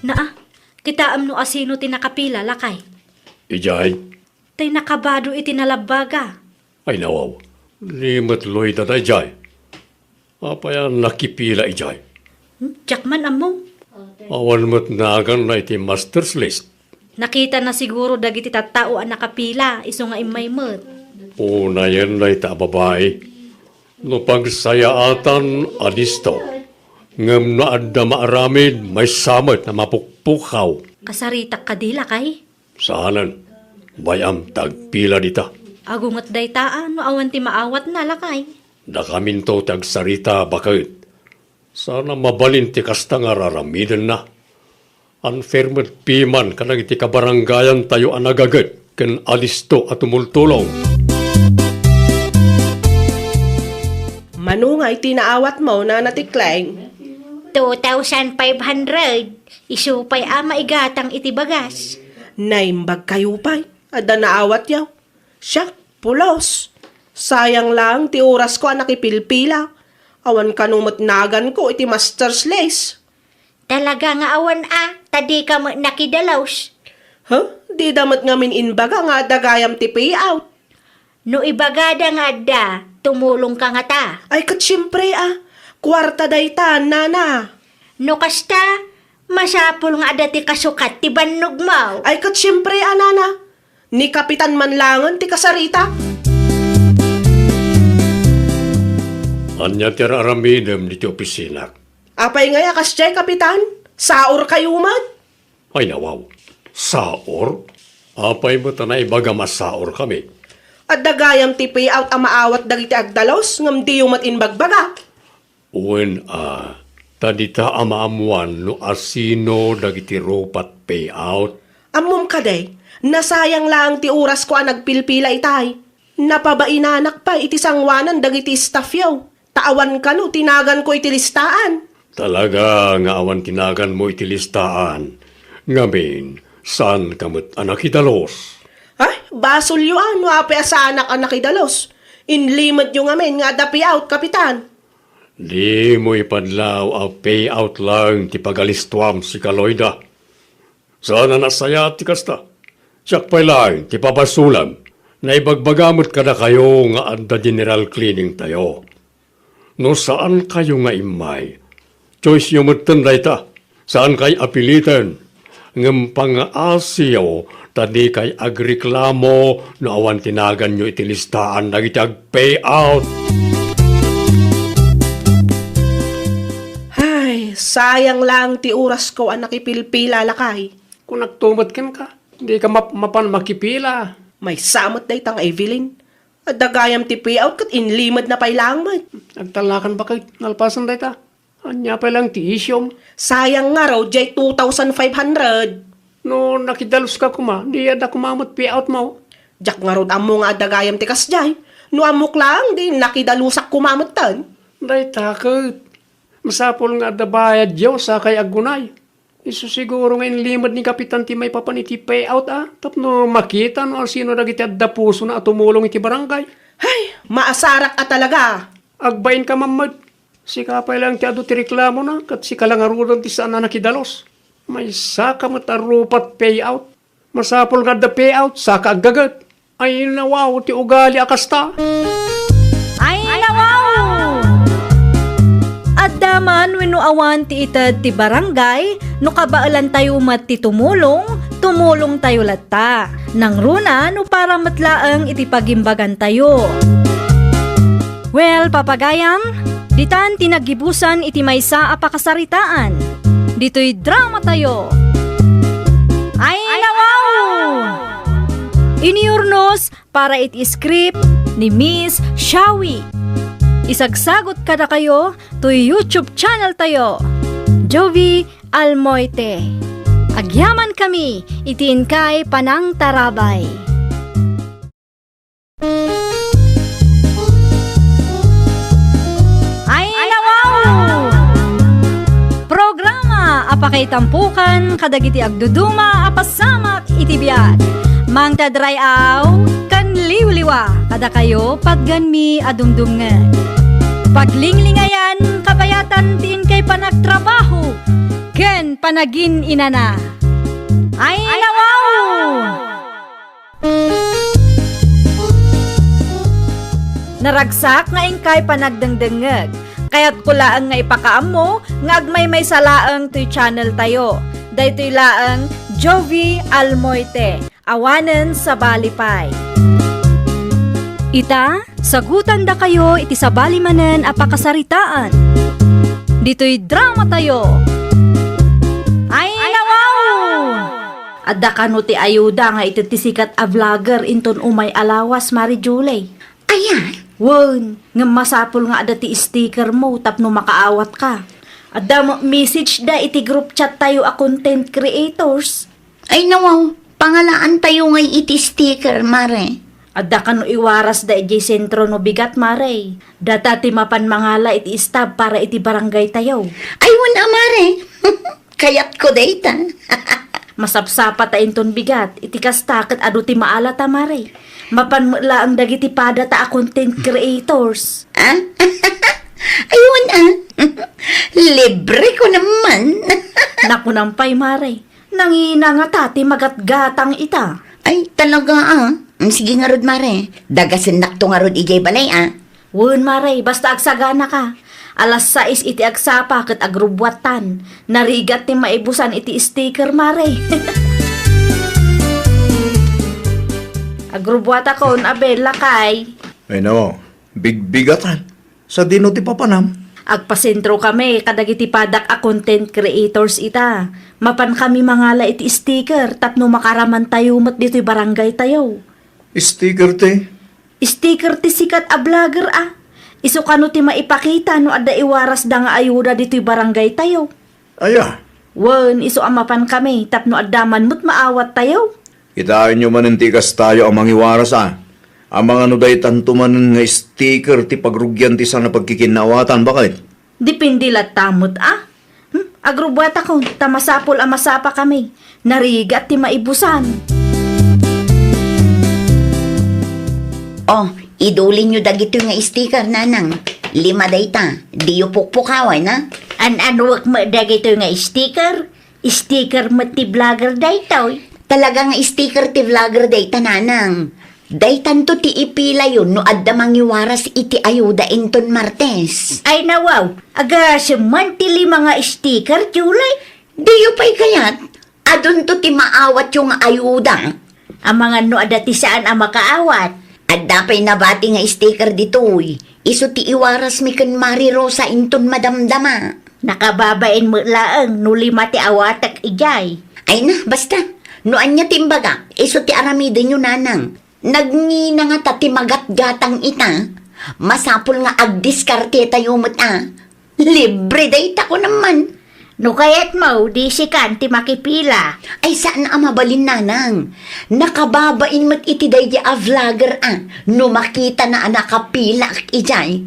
Naa, kitaem no asino ti nakapila, lakay. Idiay? Tay nakabado iti nalabbaga. Ay, nawaw. Ni met Loida daydiay. Apay a nakipila idiay? Hmm, diak man ammo. Awan met naganna iti master's list. Nakitana siguro dagiti tattao a nakapila, isu nga immay met. Unayen dayta a babai. No pagsayaatan, adisto. Ngem no adda maaramid, maysa met a mapukpukaw. Kasaritak kadi, lakay? Saanen. Bay-am ta agpila dita. Agunget dayta a no awan ti maawatna, lakay. Dakaminto ti agsarita, baket. Saan a mabalin ti kasta nga raramidenna. Unfair met piman kadagiti kabarangayantayo a nagaget ken alisto a tumultulong. Mano nga iti naawatmo, Nana Tikleng? Two thousand five hundred. Isu pay a maigatang iti bagas. Naimbag kayo pay. Adda naawatyo. Siak, pulos. Sayang lang ti orasko a nakipilpila. Awan kano met naganko iti master's list. Talaga nga awan a, ta dika met nakidalus. Huh? Dida met ngamin inbaga nga adda gayam ti payout. No ibagada nga adda, tumulongka ngata. Ay, ket siempre a. Kuarta dayta, nana. No kasta, masapul nga adda ti kasukat ti bannogmo. Ay, ket siempre a, nana. Ni Kapitan man laengen ti kasarita. Ania ti ar-aramidem ditoy opisinak? Apay ngay a kasdiay, Kapitan? Saorkayo met? Ay, nawaw. Saor? Apay met a naibagam a saorkami? Adda gayam ti payout a maawat dagiti agdalus, ngem diyo met imbagbaga. Wen a, ta dita a maammuan no asino dagiti rupat payout. Ammom kadi, nasayang laeng ti orasko a nagpilpila itay. Napabainanak pay iti sangoanan dagiti staffyo, ta awan kano ti naganko iti listaan. Talaga nga awan ti naganmo iti listaan. Ngamin, saanka met a nakidalus? Ay, basolyo a no apay a saanak a nakidalus. Inlimedyo ngamin nga adda payout, Kapitan. Dimo ipadlaw a payout laeng ti pagalistuam, sika Loida. Saan a nasayaat ti kasta. Siak pay laeng ti pabasolem. Naibagbaga met kadakayo nga adda general cleaning tayo. No saankayo nga immay, choiceyo metten dayta. Saankay a piliten, ngem pangngaasiyo ta dikay agreklamo no awan ti naganyo iti listaan dagiti agpayout. Ay, sayang laeng ti orasko a nakipilpila, lakay. Kunakto met kenka, dika map-, mapan makipila. Maysa met dayta nga Evelyn. Adda gayam ti payout ket inlimedna pay laeng met. Agtallakan baket, nalpasen dayta. Ania pay laeng ti isyum? Sayang ngarud, jay two thousand five hundred. No nakidaluska koma, di adda koma met payoutmo? Diak ngarud ammo nga adda gayam ti kasjay. No ammok laeng, di nakidalusak koma metten. Dayta ket, masapul nga adda bayadyo, sakay aggunay. Isu siguro nga inlimed ni Kapitan ti maipapan iti payout a, tapno makita no asino dagiti adda pusona a tumulong iti barangay. Hay, maasarak a talaga! Agbainka man met. Sika pay laeng ti adu ti reklamona, ket sika la ngaruden ti saan a nakidalus. Maysaka met a rupat payout. Masapul nga adda payout, saka aggaget. Ay, nawaw ti ugali a kasta. Ay, nawaw! Adda man wenno awan ti ited ti barangay, no kabaelantayo met ti tumulong, tumulongtayo latta. Nangruna no para met laeng iti pagimbagantayo. Well, papagayam, ditan ti naggibusan iti maysa a pakasaritaan. Ditoy dramatayo. Ay, nawaw! Iniurnos para iti script ni Miss Shawi. Isagsagot kadakayo toy YouTube channel tayo, Jovi Almoite. Agyamankami iti inkay panangtarabay. Ay, nawaw! Programa a pakaitampukan kadagiti agduduma a pasamak iti biag. Mangted ray-aw ken liwliwa kadakayo patgenmi a dumdumngeg. Paglinglingayan, kabayatan ti inkay panagtrabaho ken panagin-inana. Ay, nawaw! Naragsak nga inkay panagdengdengngeg. Kayatko laeng nga ipakaammo nga agmaymaysa laeng toy channel tayo. Daytoy laeng Jovi Almoite, awanen sabali pay. Ita, sagutandakayo iti sabali manen a pakasaritaan. Ditoy dramatayo. Ay, nawaw! Adda kano ti ayuda nga iti ti sikat a vlogger inton umay a lawas, Mari Julie? Ayan. Wen, ngem masapul nga adda ti sticker mo tapno makaawatka. Adda mo message da iti group chat tayo a content creators. Ay, nawaw, pangalaan tayo ngay iti sticker, Mare. Adda kano iwaras da idiay sentro no bigat, Mare. Data ti mapan mangala iti stab para iti barangay tayo. Ay, wen a, Mare. Kayatko dayta. Masapsapa ta inton bigat, iti kasta ket adu ti maalata, Mare. Mapan met laeng dagiti padata a content creators. Ah? Ay, wen a. Libre ko naman. Nakunam pay, Mare. Nangina ngata ti magatgatang ita. Ay, talaga, ah. Mm, sige ngarud, Mare. Dagasennakto ngarud idiay balay, ah. Wen, Mare, basta agsaganaka. Alas sais iti agsapa ket agrubbuattan. Narigat ti maibusan iti sticker, Mare. Agrubbuatakon, Abel, lakay. Ay, no. Bigbigatan. Sadino ti papanam? Agpasentrokami kadagiti padak a content creators ita. Mapankami mangala iti sticker tapno makaramantayo met ditoy barangaytayo. Sticker ti? Sticker ti sikat a vlogger a. Isu kano ti maipakita no adda iwarasda nga ayuda ditoy barangaytayo. Aya? Wen, isu a mapankami tapno adda man met maawattayo. Kitaenyo manen ti ikastayo a mangiwaras a. Amangan no daytanto manen nga sticker ti pagrugian ti saan a pagkikinnaawatan, baket? Depende latta met a. Hmm, agrubbuatakon, ta masapul a masapakami. Narigat ti maibusan. Oh, idulinyo dagitoy nga sticker, nanang. Lima dayta. Diyo pukpukawan, a? An-anuek met dagitoy nga sticker? Sticker met ti vlogger daytoy. Talaga nga sticker ti vlogger dayta, nanang. Daytanto ti ipilayo no adda mangiwaras iti ayuda inton Martes. Ay, nawaw, agasem man ti lima nga sticker, Julie. Diyo pay kayat? Adunto ti maawatyo nga ayuda. Amangan no adda ti saan a makaawat. Adda pay nabati nga sticker ditoy. Isu ti iwarasmi ken Mari Rosa inton madamdama. Nakababain met laeng no lima ti awatek idiay. Ay na, basta. No ania ti imbagak, isu ti aramidenyo, nanang. Nagngina ngata ti magatgatang ita. Masapul nga agdiskartetayo met a. Libre dayta, kunam man. No kayatmo, di sikan ti makipila. Ay, saan a mabalin, nanang. Nakababain met iti daydi a vlogger a no makitana a nakapilaak idiay.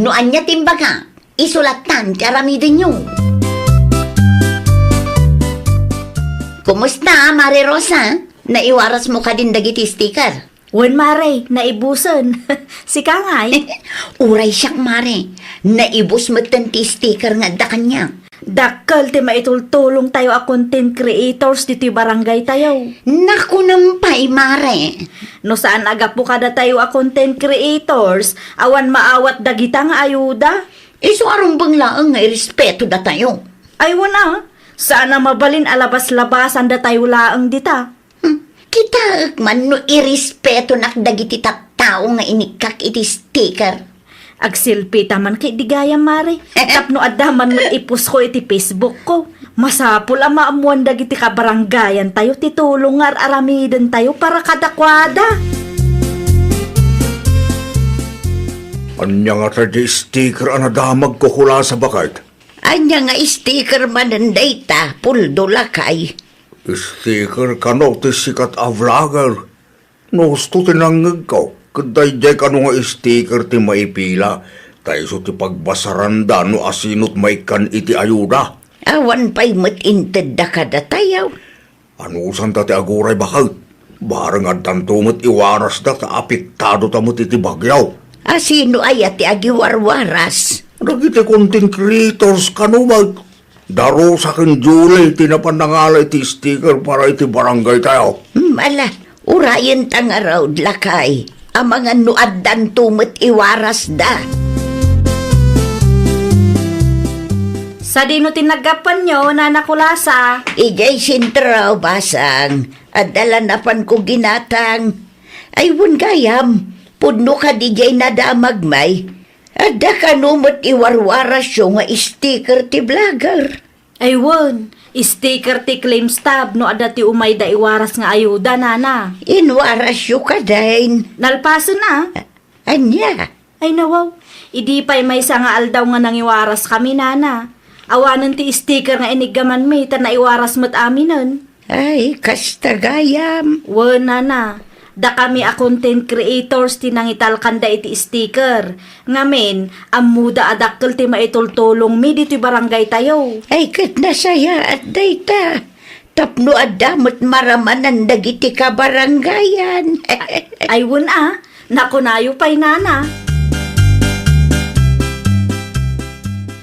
No ania ti imbaga, isu lattan ti aramidenyo. Kumusta, Mare Rosa? Naiwarasmo kadin dagiti sticker? Wen, Mare, naibusen. Sika ngay? Uray siak, Mare. Naibus metten ti sticker nga adda kaniak. Dakkel ti maitultulongtayo a content creators ditoy barangaytayo. Nakunam pay, Mare. No saan a gapu kadatayo a content creators, awan maawat dagita nga ayuda. Isu a rumbeng laeng nga irespeto datayo. Ay, wen a, saan a mabalin a labas-labasan datayo laeng dita. Hmm, kitaek man no irespetonak dagiti tattao nga inikkak iti sticker. Agselfie ta man ket di gayam, Mare. Tapno adda man met ipost ko iti Facebook ko. Masapul a maammoan dagiti kabarangayantayo ti tulong nga ar-aramidentayo para kadakuada. Ania ngata ti sticker a nadamagko, Kulasa, baket? Ania nga sticker manen dayta, Puldo, lakay? Sticker kano ti sikat a vlogger. No husto ti nangngegko, ket daydiay kano nga sticker ti maipila, ta isu ti pagbasaranda no asino ti maikkan iti ayuda. Awan pay met intedda kadatayo. Anusanta ti aguray, baket? Bareng addanto met iwarasda ta apektadota met iti bagyo. Asino aya ti agiwarwaras? Dagiti content creators kano met. Darosa ken Julie ti napan nangala iti sticker para iti barangaytayo. Hmm, ala, urayenta ngarud, lakay. Amangan no addanto met iwarasda. Sadino ti naggapuanyo, Nana Kulasa? Idiay sentro, basang. Adda la napanko ginatang. Ay, wen gayam, pudno kadi diay nadamag, may. Adda kano met iwarwarasyo nga sticker ti vlogger? Ay, wen, sticker ti claim stub no adda ti umayda iwaras nga ayuda, Nana. Inwarasyo kadin? Nalpasen a. A-, ania? Ay, nawaw. Idi pay maysa nga aldaw nga nangiwaraskami, Nana. Awanen ti sticker nga iniggamanmi ta naiwaras met aminen. Ay, kasta gayam. Wen, Nana. Dakami a content creators ti nangitalkanda iti sticker. Ngamin, ammoda a dakkel ti maitultulongmi ditoy barangaytayo. Ay, ket nasayaat dayta. Tapno adda met maramanan dagiti kabarangayan. Ay, wen a, nakunayo pay, Nana.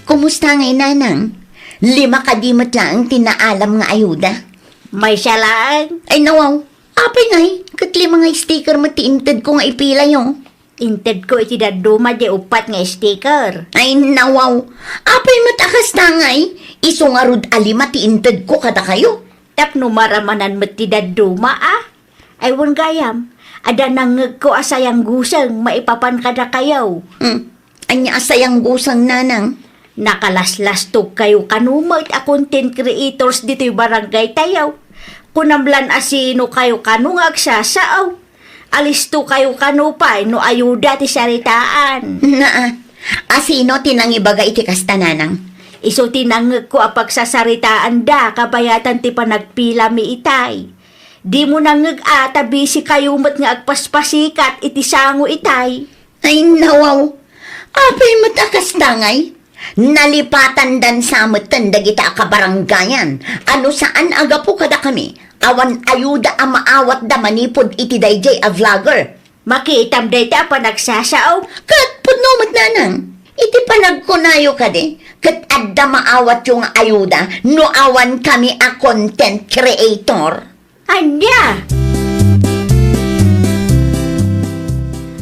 Kumusta ngay, Nanang? Lima kadi met laeng ti naalam nga ayuda? Maysa laeng. Ay, nawaw. Apay ngay, ket lima nga sticker met ti intedko nga ipilayo. Intedko iti dadduma diay uppat nga sticker. Ay, nawaw. Apay met a kasta ngay? Isu ngarud a lima ti intedko kadakayo. Tapno maramanan met ti dadduma, a? Ay, wen gayam, adda nangngegko a sayangguseng maipapan kadakayo. Hmm. Ania a sayangguseng, nanang? Nakalaslastogkayo kano met a content creators ditoy barangaytayo. Kunam lan a sinokayo kano nga agsasao. Alistokayo kano pay no ayuda ti saritaan. Naa, a sino ti nangibaga iti kasta, nanang? Isu ti nangngegko a pagsasaritaanda kabayatan ti panagpilami itay. Dimo nangngeg a ta busy kayo met nga agpaspasikat iti sango itay. Ay, nawaw. Apay met a kasta ngay? Nalipatandan sa metten dagita a kabarangayan a no saan a gapu kadakami, awan ayuda a maawatda manipud iti daydiay a vlogger. Makitam dayta a panagsasao? Ket pudno met, nanang. Iti panagkunayo kadi, ket adda maawatyo nga ayuda no awan kami a content creator? Ania?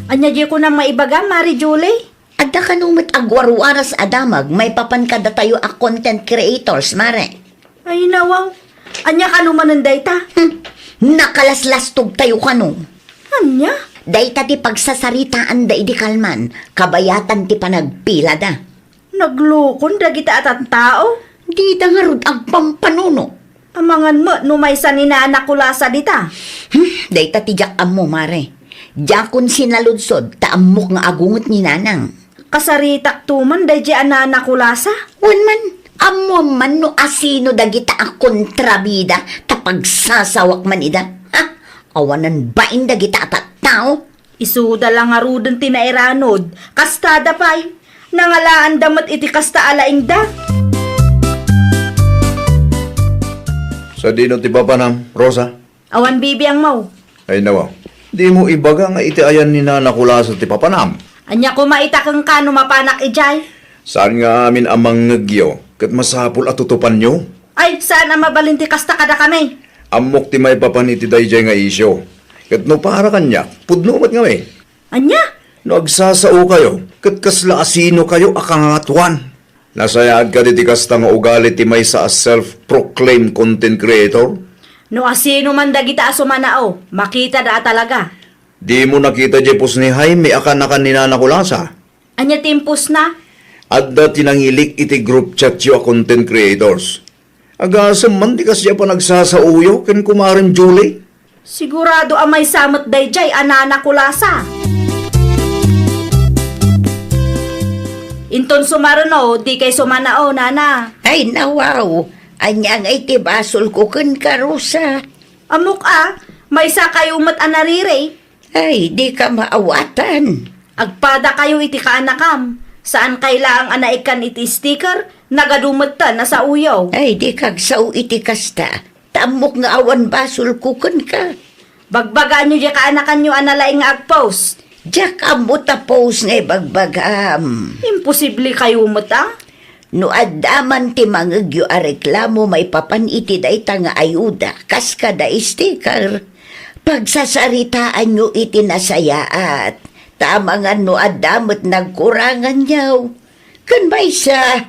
Ania diay kunam maibaga, Mari Julie? Adda kano met agwarwaras a damag maipapan kadatayo a content creators, Mare? Ay, nawaw. Ania kano manen dayta? Hmm. Nakalaslastogtayo kano. Ania? Dayta ti pagsasaritaanda idi kalman, kabayatan ti panagpilada. Naglukon dagita a tattao? Dida ngarud agpampanunot. Amangan met no maysa ni Nana Kulasa dita. Hmm, dayta ti diak ammo, Mare. Diakon sinaludsod ta ammok nga agunget ni Nanang. Kasaritakto man daydiay a Nana Kulasa? Wen man, ammom man no asino dagita a kontrabida ta pagsasawak man ida. Ha? Awanen bain dagita a tattao. Isuda la ngaruden ti nairanod, kastada pay. Nangalaanda met iti kasta a laingda. Sadino ti papanam, Rosa? Awan bibiangmo. Ay, nawa. Dimo ibaga nga iti ayan ni Nana Kulasa ti papanam? Ania koma ita kenka no mapanak idiay? Saan nga amin a mangngegyo, ket masapul a tutupanyo? Ay, saan a mabalin ti kasta kadakami. Ammok ti maipapan iti daydiay nga isyu. Ket no para kaniak, pudno met ngamin. Ania? No agsasaokayo, ket kasla asinokayo a kangangatuan? Nasayaat kadi ti kasta nga ugali ti maysa a self-proclaimed content creator? No asino man dagita a sumanao, makitada a talaga. Dimo nakita diay post ni Jaime a kanakan ni Nana Kulasa? Ania ti impostna? Adda ti nangilik iti group chatyo a content creators. Agasem man ti kasdiay a panagsasaoyo ken kumarem Julie? Sigurado a maysa met daydiay a Nana Kulasa. Inton sumaruno, dikay sumanao, Nana. Ay, nawaw. Ania ngay ti basolko kenka, Rosa? Ammok a, maysakayo met a nariri. Ay, dika maawatan. Agpadakayo iti kaanakam. Saankay laeng a naikkan iti sticker, nagadu metten a saoyo. Ay, dika agsao iti kasta. Ta ammok nga awan basolko kenka. Bagbagaanyo diay kaanakanyo a nalaing nga agpost. Diak ammo ta post nga ibagbagam. Imposiblekayo met a. No adda man ti mangngegyo a reklamo maipapan iti dayta nga ayuda, kas kada sticker, pagsasaritaanyo iti nasayaat. Ta amangan no adda met nagkuranganyo. Ken maysa,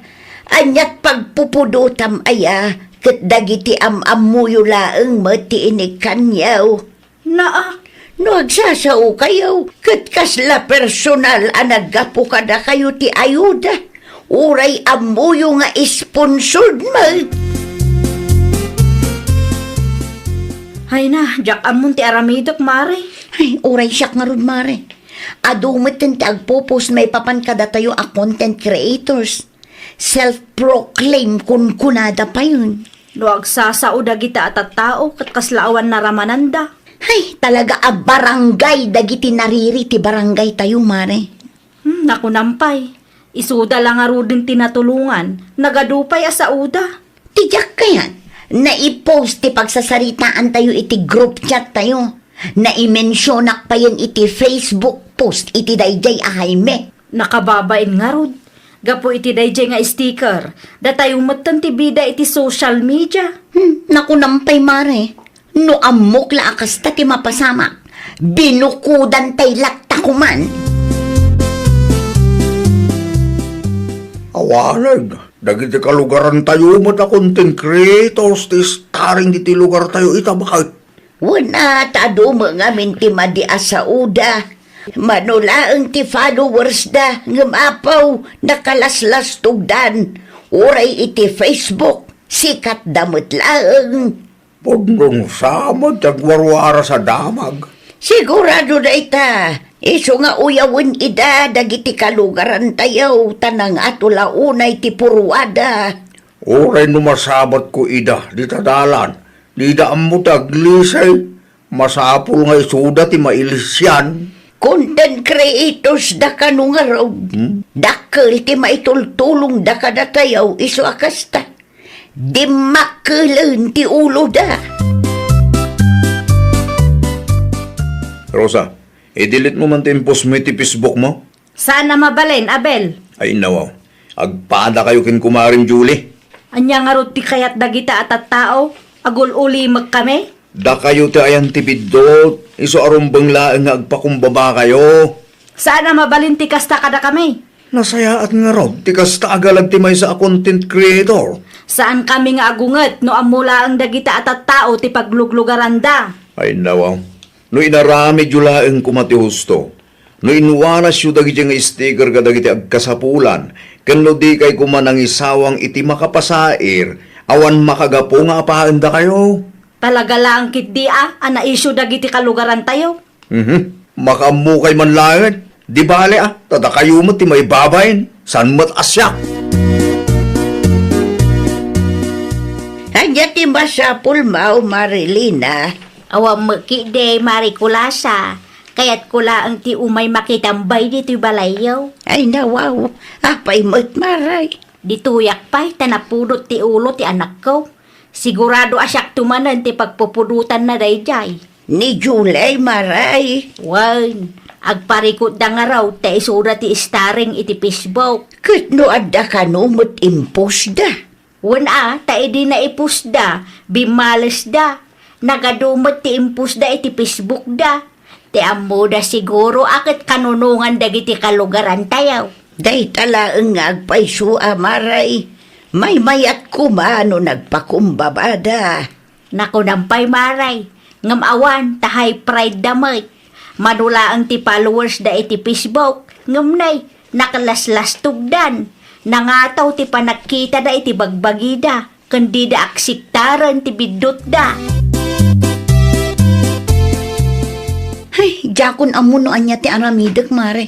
aniat pagpupudotam aya, ket dagiti am-ammoyo laeng met ti inikkanyo. Naa, no agsasaokayo, ket kasla personal a naggapu kadakayo ti ayuda, uray ammoyo nga sponsored met. Ay na, diak ammon ti aramidek, Mare. Ay, uray siak ngarud, Mare. Adu metten ti agpupos maipapan kadatayo a content creators. Self-proclaim kunkunada payen. No agsasao dagita a tattao ket kasla awan naramananda. Hay, talaga a barangay dagiti nariri ti barangaytayo, Mare. Hmm, nakunam pay. Isuda la ngaruden ti natulongan, nagadu pay a saoda. Ti diak kayat, naipost ti pagsasaritaantayo iti group chat tayo. Naimensionak payen iti Facebook post iti daydiay a Jaime. Nakababain ngarud, gapu iti daydiay nga sticker, datayo metten ti bida iti social media. Hmm, nakunam pay, Mare. No ammok la a kasta ti mapasamak, binukodantay latta koman. Awanen, dagiti kalugarantayo met a content creators ti starring ditoy lugartayo ita baket. Wen a, ta adu met ngamin ti madi a saoda. Mano laeng ti followers da, ngem apo, nakalaslastogdan. Uray iti Facebook, sikatda met laeng. Pudno sa met ti agwarwaras a damag. Sigurado dayta, isu nga uyawen ida dagiti kalugarantayo, ta nangato la unay ti purwada. Uray no masabatko ida dita dalan, dida ammo ti aglisay, masapul nga isuda ti mailisian. Content creators da kano ngarud. Hmm? Dakkel ti maitultulongda kadatayo isu a kasta. Dimmakkelen ti uloda. Rosa, i-delete mo man ti impostmo iti Facebook mo. Saan a mabalin, Abel. Ay, nawaw. Agpada kayo ken kumarim Julie. Ania ngarud ti kayat dagita a tattao? Agul-ulimek kami? Dakayo ti ayan ti biddut, isu a rumbeng laeng nga agpakumbaba kayo. Saan a mabalin ti kasta kadakami. Nasayaat ngarud ti kasta a galag ti maysa a content creator. Saan kami nga agunget no ammo laeng dagita a tattao ti pagluglugaranda. Ay, nawaw. No inaramidyo laeng koma ti husto, no inwanasyo dagiti nga sticker kadagiti agkasapulan, ken no dikay koma nangisawang iti makapasair, awan makagapu nga apaen dakayo. Talaga laeng ketdi a, a naisyo dagiti kalugarantayo. Mhm. Makaammokay man laeng. Di bale a, ta dakayo met ti maibabain. Saan met a siak? Ania ti masapulmo, Marilina? Awan met ketdi, Mari Kulasa. Kayatko laeng ti umay makitambay ditoy balayyo. Ay, nawaw. Apay met, Maray? Ditoyak pay ta napudot ti ulo ti anakko. Sigurado a siakto manen ti pagpupudotanna daydiay. Ni Julie, Maray? Wen, agparikutda ngarud ta isuda ti starring iti Facebook. Ket no adda kano met impostda? Wen a, ta idi naipostda, bimmalesda. Nagadu met ti impostda iti Facebookda. Ti ammoda siguro a ket kanunongan dagiti kalugarantayo. Dayta laeng nga agpayso a, Maray. Maymayat koma no nagpakumbabada. Nakunam pay, Maray, ngem awan ta high pride da met. Mano laeng ti followers da iti Facebook, ngem nay, nakalaslastogdan. Nangato ti panagkitada iti bagbagida, ken dida aksiktaren ti biddutda. Ay, diakon ammo no ania ti aramidek, Mare.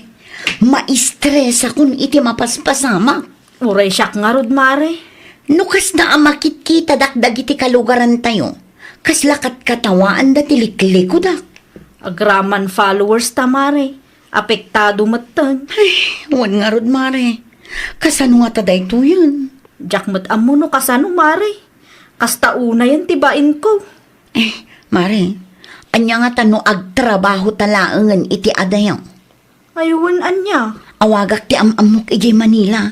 Maistresakon iti mapaspasamak. Uray siak ngarud, Mare. No kasta a makitkitadak dagiti kalugarantayo, kasla katkatawaanda ti liklikudak. Agraman followers ta, Mare. Apektado metten. Ay, wen ngarud, Mare. Kasano ngata daytoyen? Diak met ammo no kasano, Mare. Kasta unayen ti bainko. Eh, Mare, ania ngata no agtrabaho ta laengen iti adayo? Ay, wen ania? Awagak ti am-ammok idiay Manila.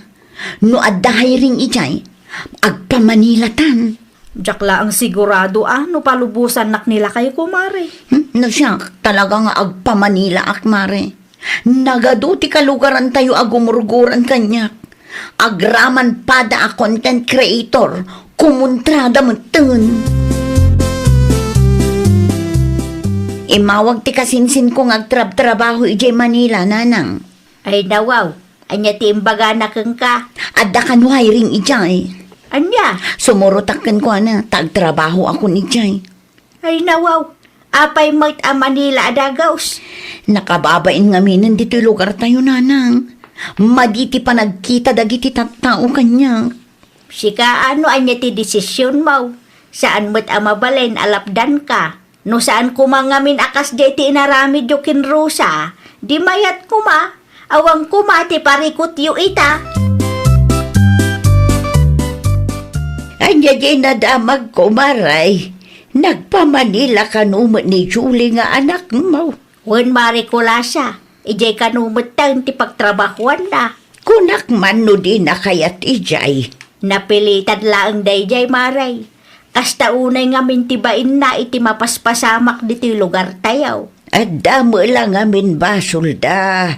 No adda hiring idiay, agpamanilatan. Diak laeng sigurado a no palubosannak ni lakayko, Mare. Hmm? No siak, talaga nga agpamanilaak, Mare. Nagadu ti kalugarantayo a gumurguran kaniak. Agraman pada a content creator, kumontrada metten. Immawag ti kasinsinko nga agtrabtrabaho idiay Manila, Nanang. Ay, nawaw, ania ti imbagana kenka? Adda kano hiring idiay. Ania? Sumurotak kenkuana, ta agtrabahoakon idiay. Ay, nawaw, apay met a Manila a dagus? Nakababain ngaminen ditoy lugartayo, Nanang. Madi ti panagkita dagiti tattao kaniak. Sika, no ania ti desisionmo? Saan met a mabalin a lapdanka. No saan koma ngamin a kasdiay ti inaramidyo ken Rosa, di mayat koma, awan koma ti parikutyo ita. Ania diay nadamagko, Mare? Nagpamanila kano met ni Julie nga anakmo? Wen, Mare Kulasa, idiay kano metten ti pagtrabahoanna. Kunak man no dina kayat idiay. Napilitan laeng daydiay, Mare. Kasta unay ngamin ti bainna iti mapaspasamak ditoy lugartayo. Adda met la ngamin basolda.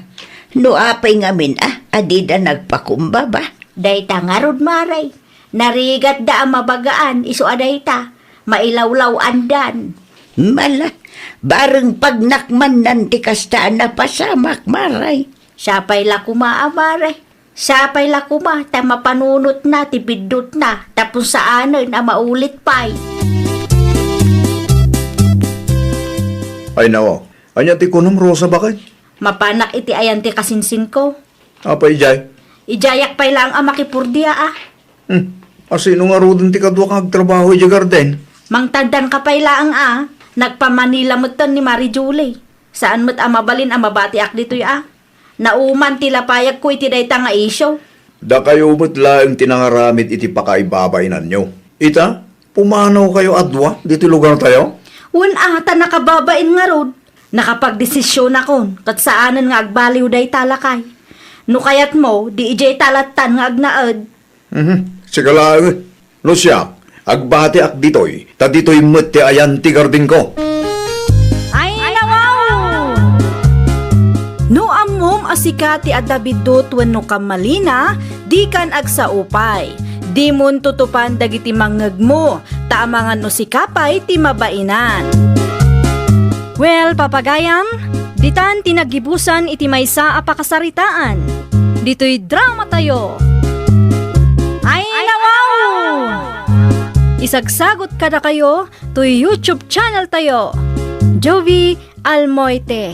No apay ngamin a, a dida nagpakumbaba. Dayta ngarud, Mare. Narigatda a mabagaan isu a dayta. Mailawlaw-andan. Mala, bareng pagnakmannan ti kasta a napasamak, Mare. Sapay la koma a, Mare. Sapay la koma ta mapanunotna ti biddutna tapno saanen a maulit pay. Ay, nawa. Ania ti kunam, Rosa, baket? Mapanak iti ayan ti kasinsinko. Apay idiay? Idiayak pay laeng a makipurdia a. Hmm. Asino ngaruden ti kaduak nga agtrabaho idiay garden? Mangtaddanka pay laeng a. Nagpa-Manila metten ni Mari Julie. Saan met a mabalin a mabatiak ditoy a. Nauman ti lapayagko iti dayta nga isyu. Dakayo met laeng ti nangaramid iti pakaibabainanyo. Ita, pumanawkayo a dua ditoy lugartayo? Wen a, ta nakababain ngarud. Nakapagdesisionakon ket saanen nga agbaliw dayta, lakay. No kayatmo, di idiay ta lattan nga agnaed. Mhm. Sika laeng. No siak, agbatiak ditoy, ta ditoy met ti ayan ti gardenko. Ay, nawaw! No ammom a sika ti adda biddut wenno kammalina, dikan agsao pay. Dimon tutupan dagiti mangngegmo, ta amangan no sika pay ti mabainan. Well, papagayam, ditan ti naggibusan iti maysa a pakasaritaan. Ditoy dramatayo. Ay, nawaw! Isagsagot kadakayo toy YouTube channel tayo, Jovie Almoite.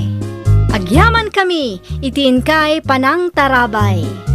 Agyaman kami iti inkay panangtarabay.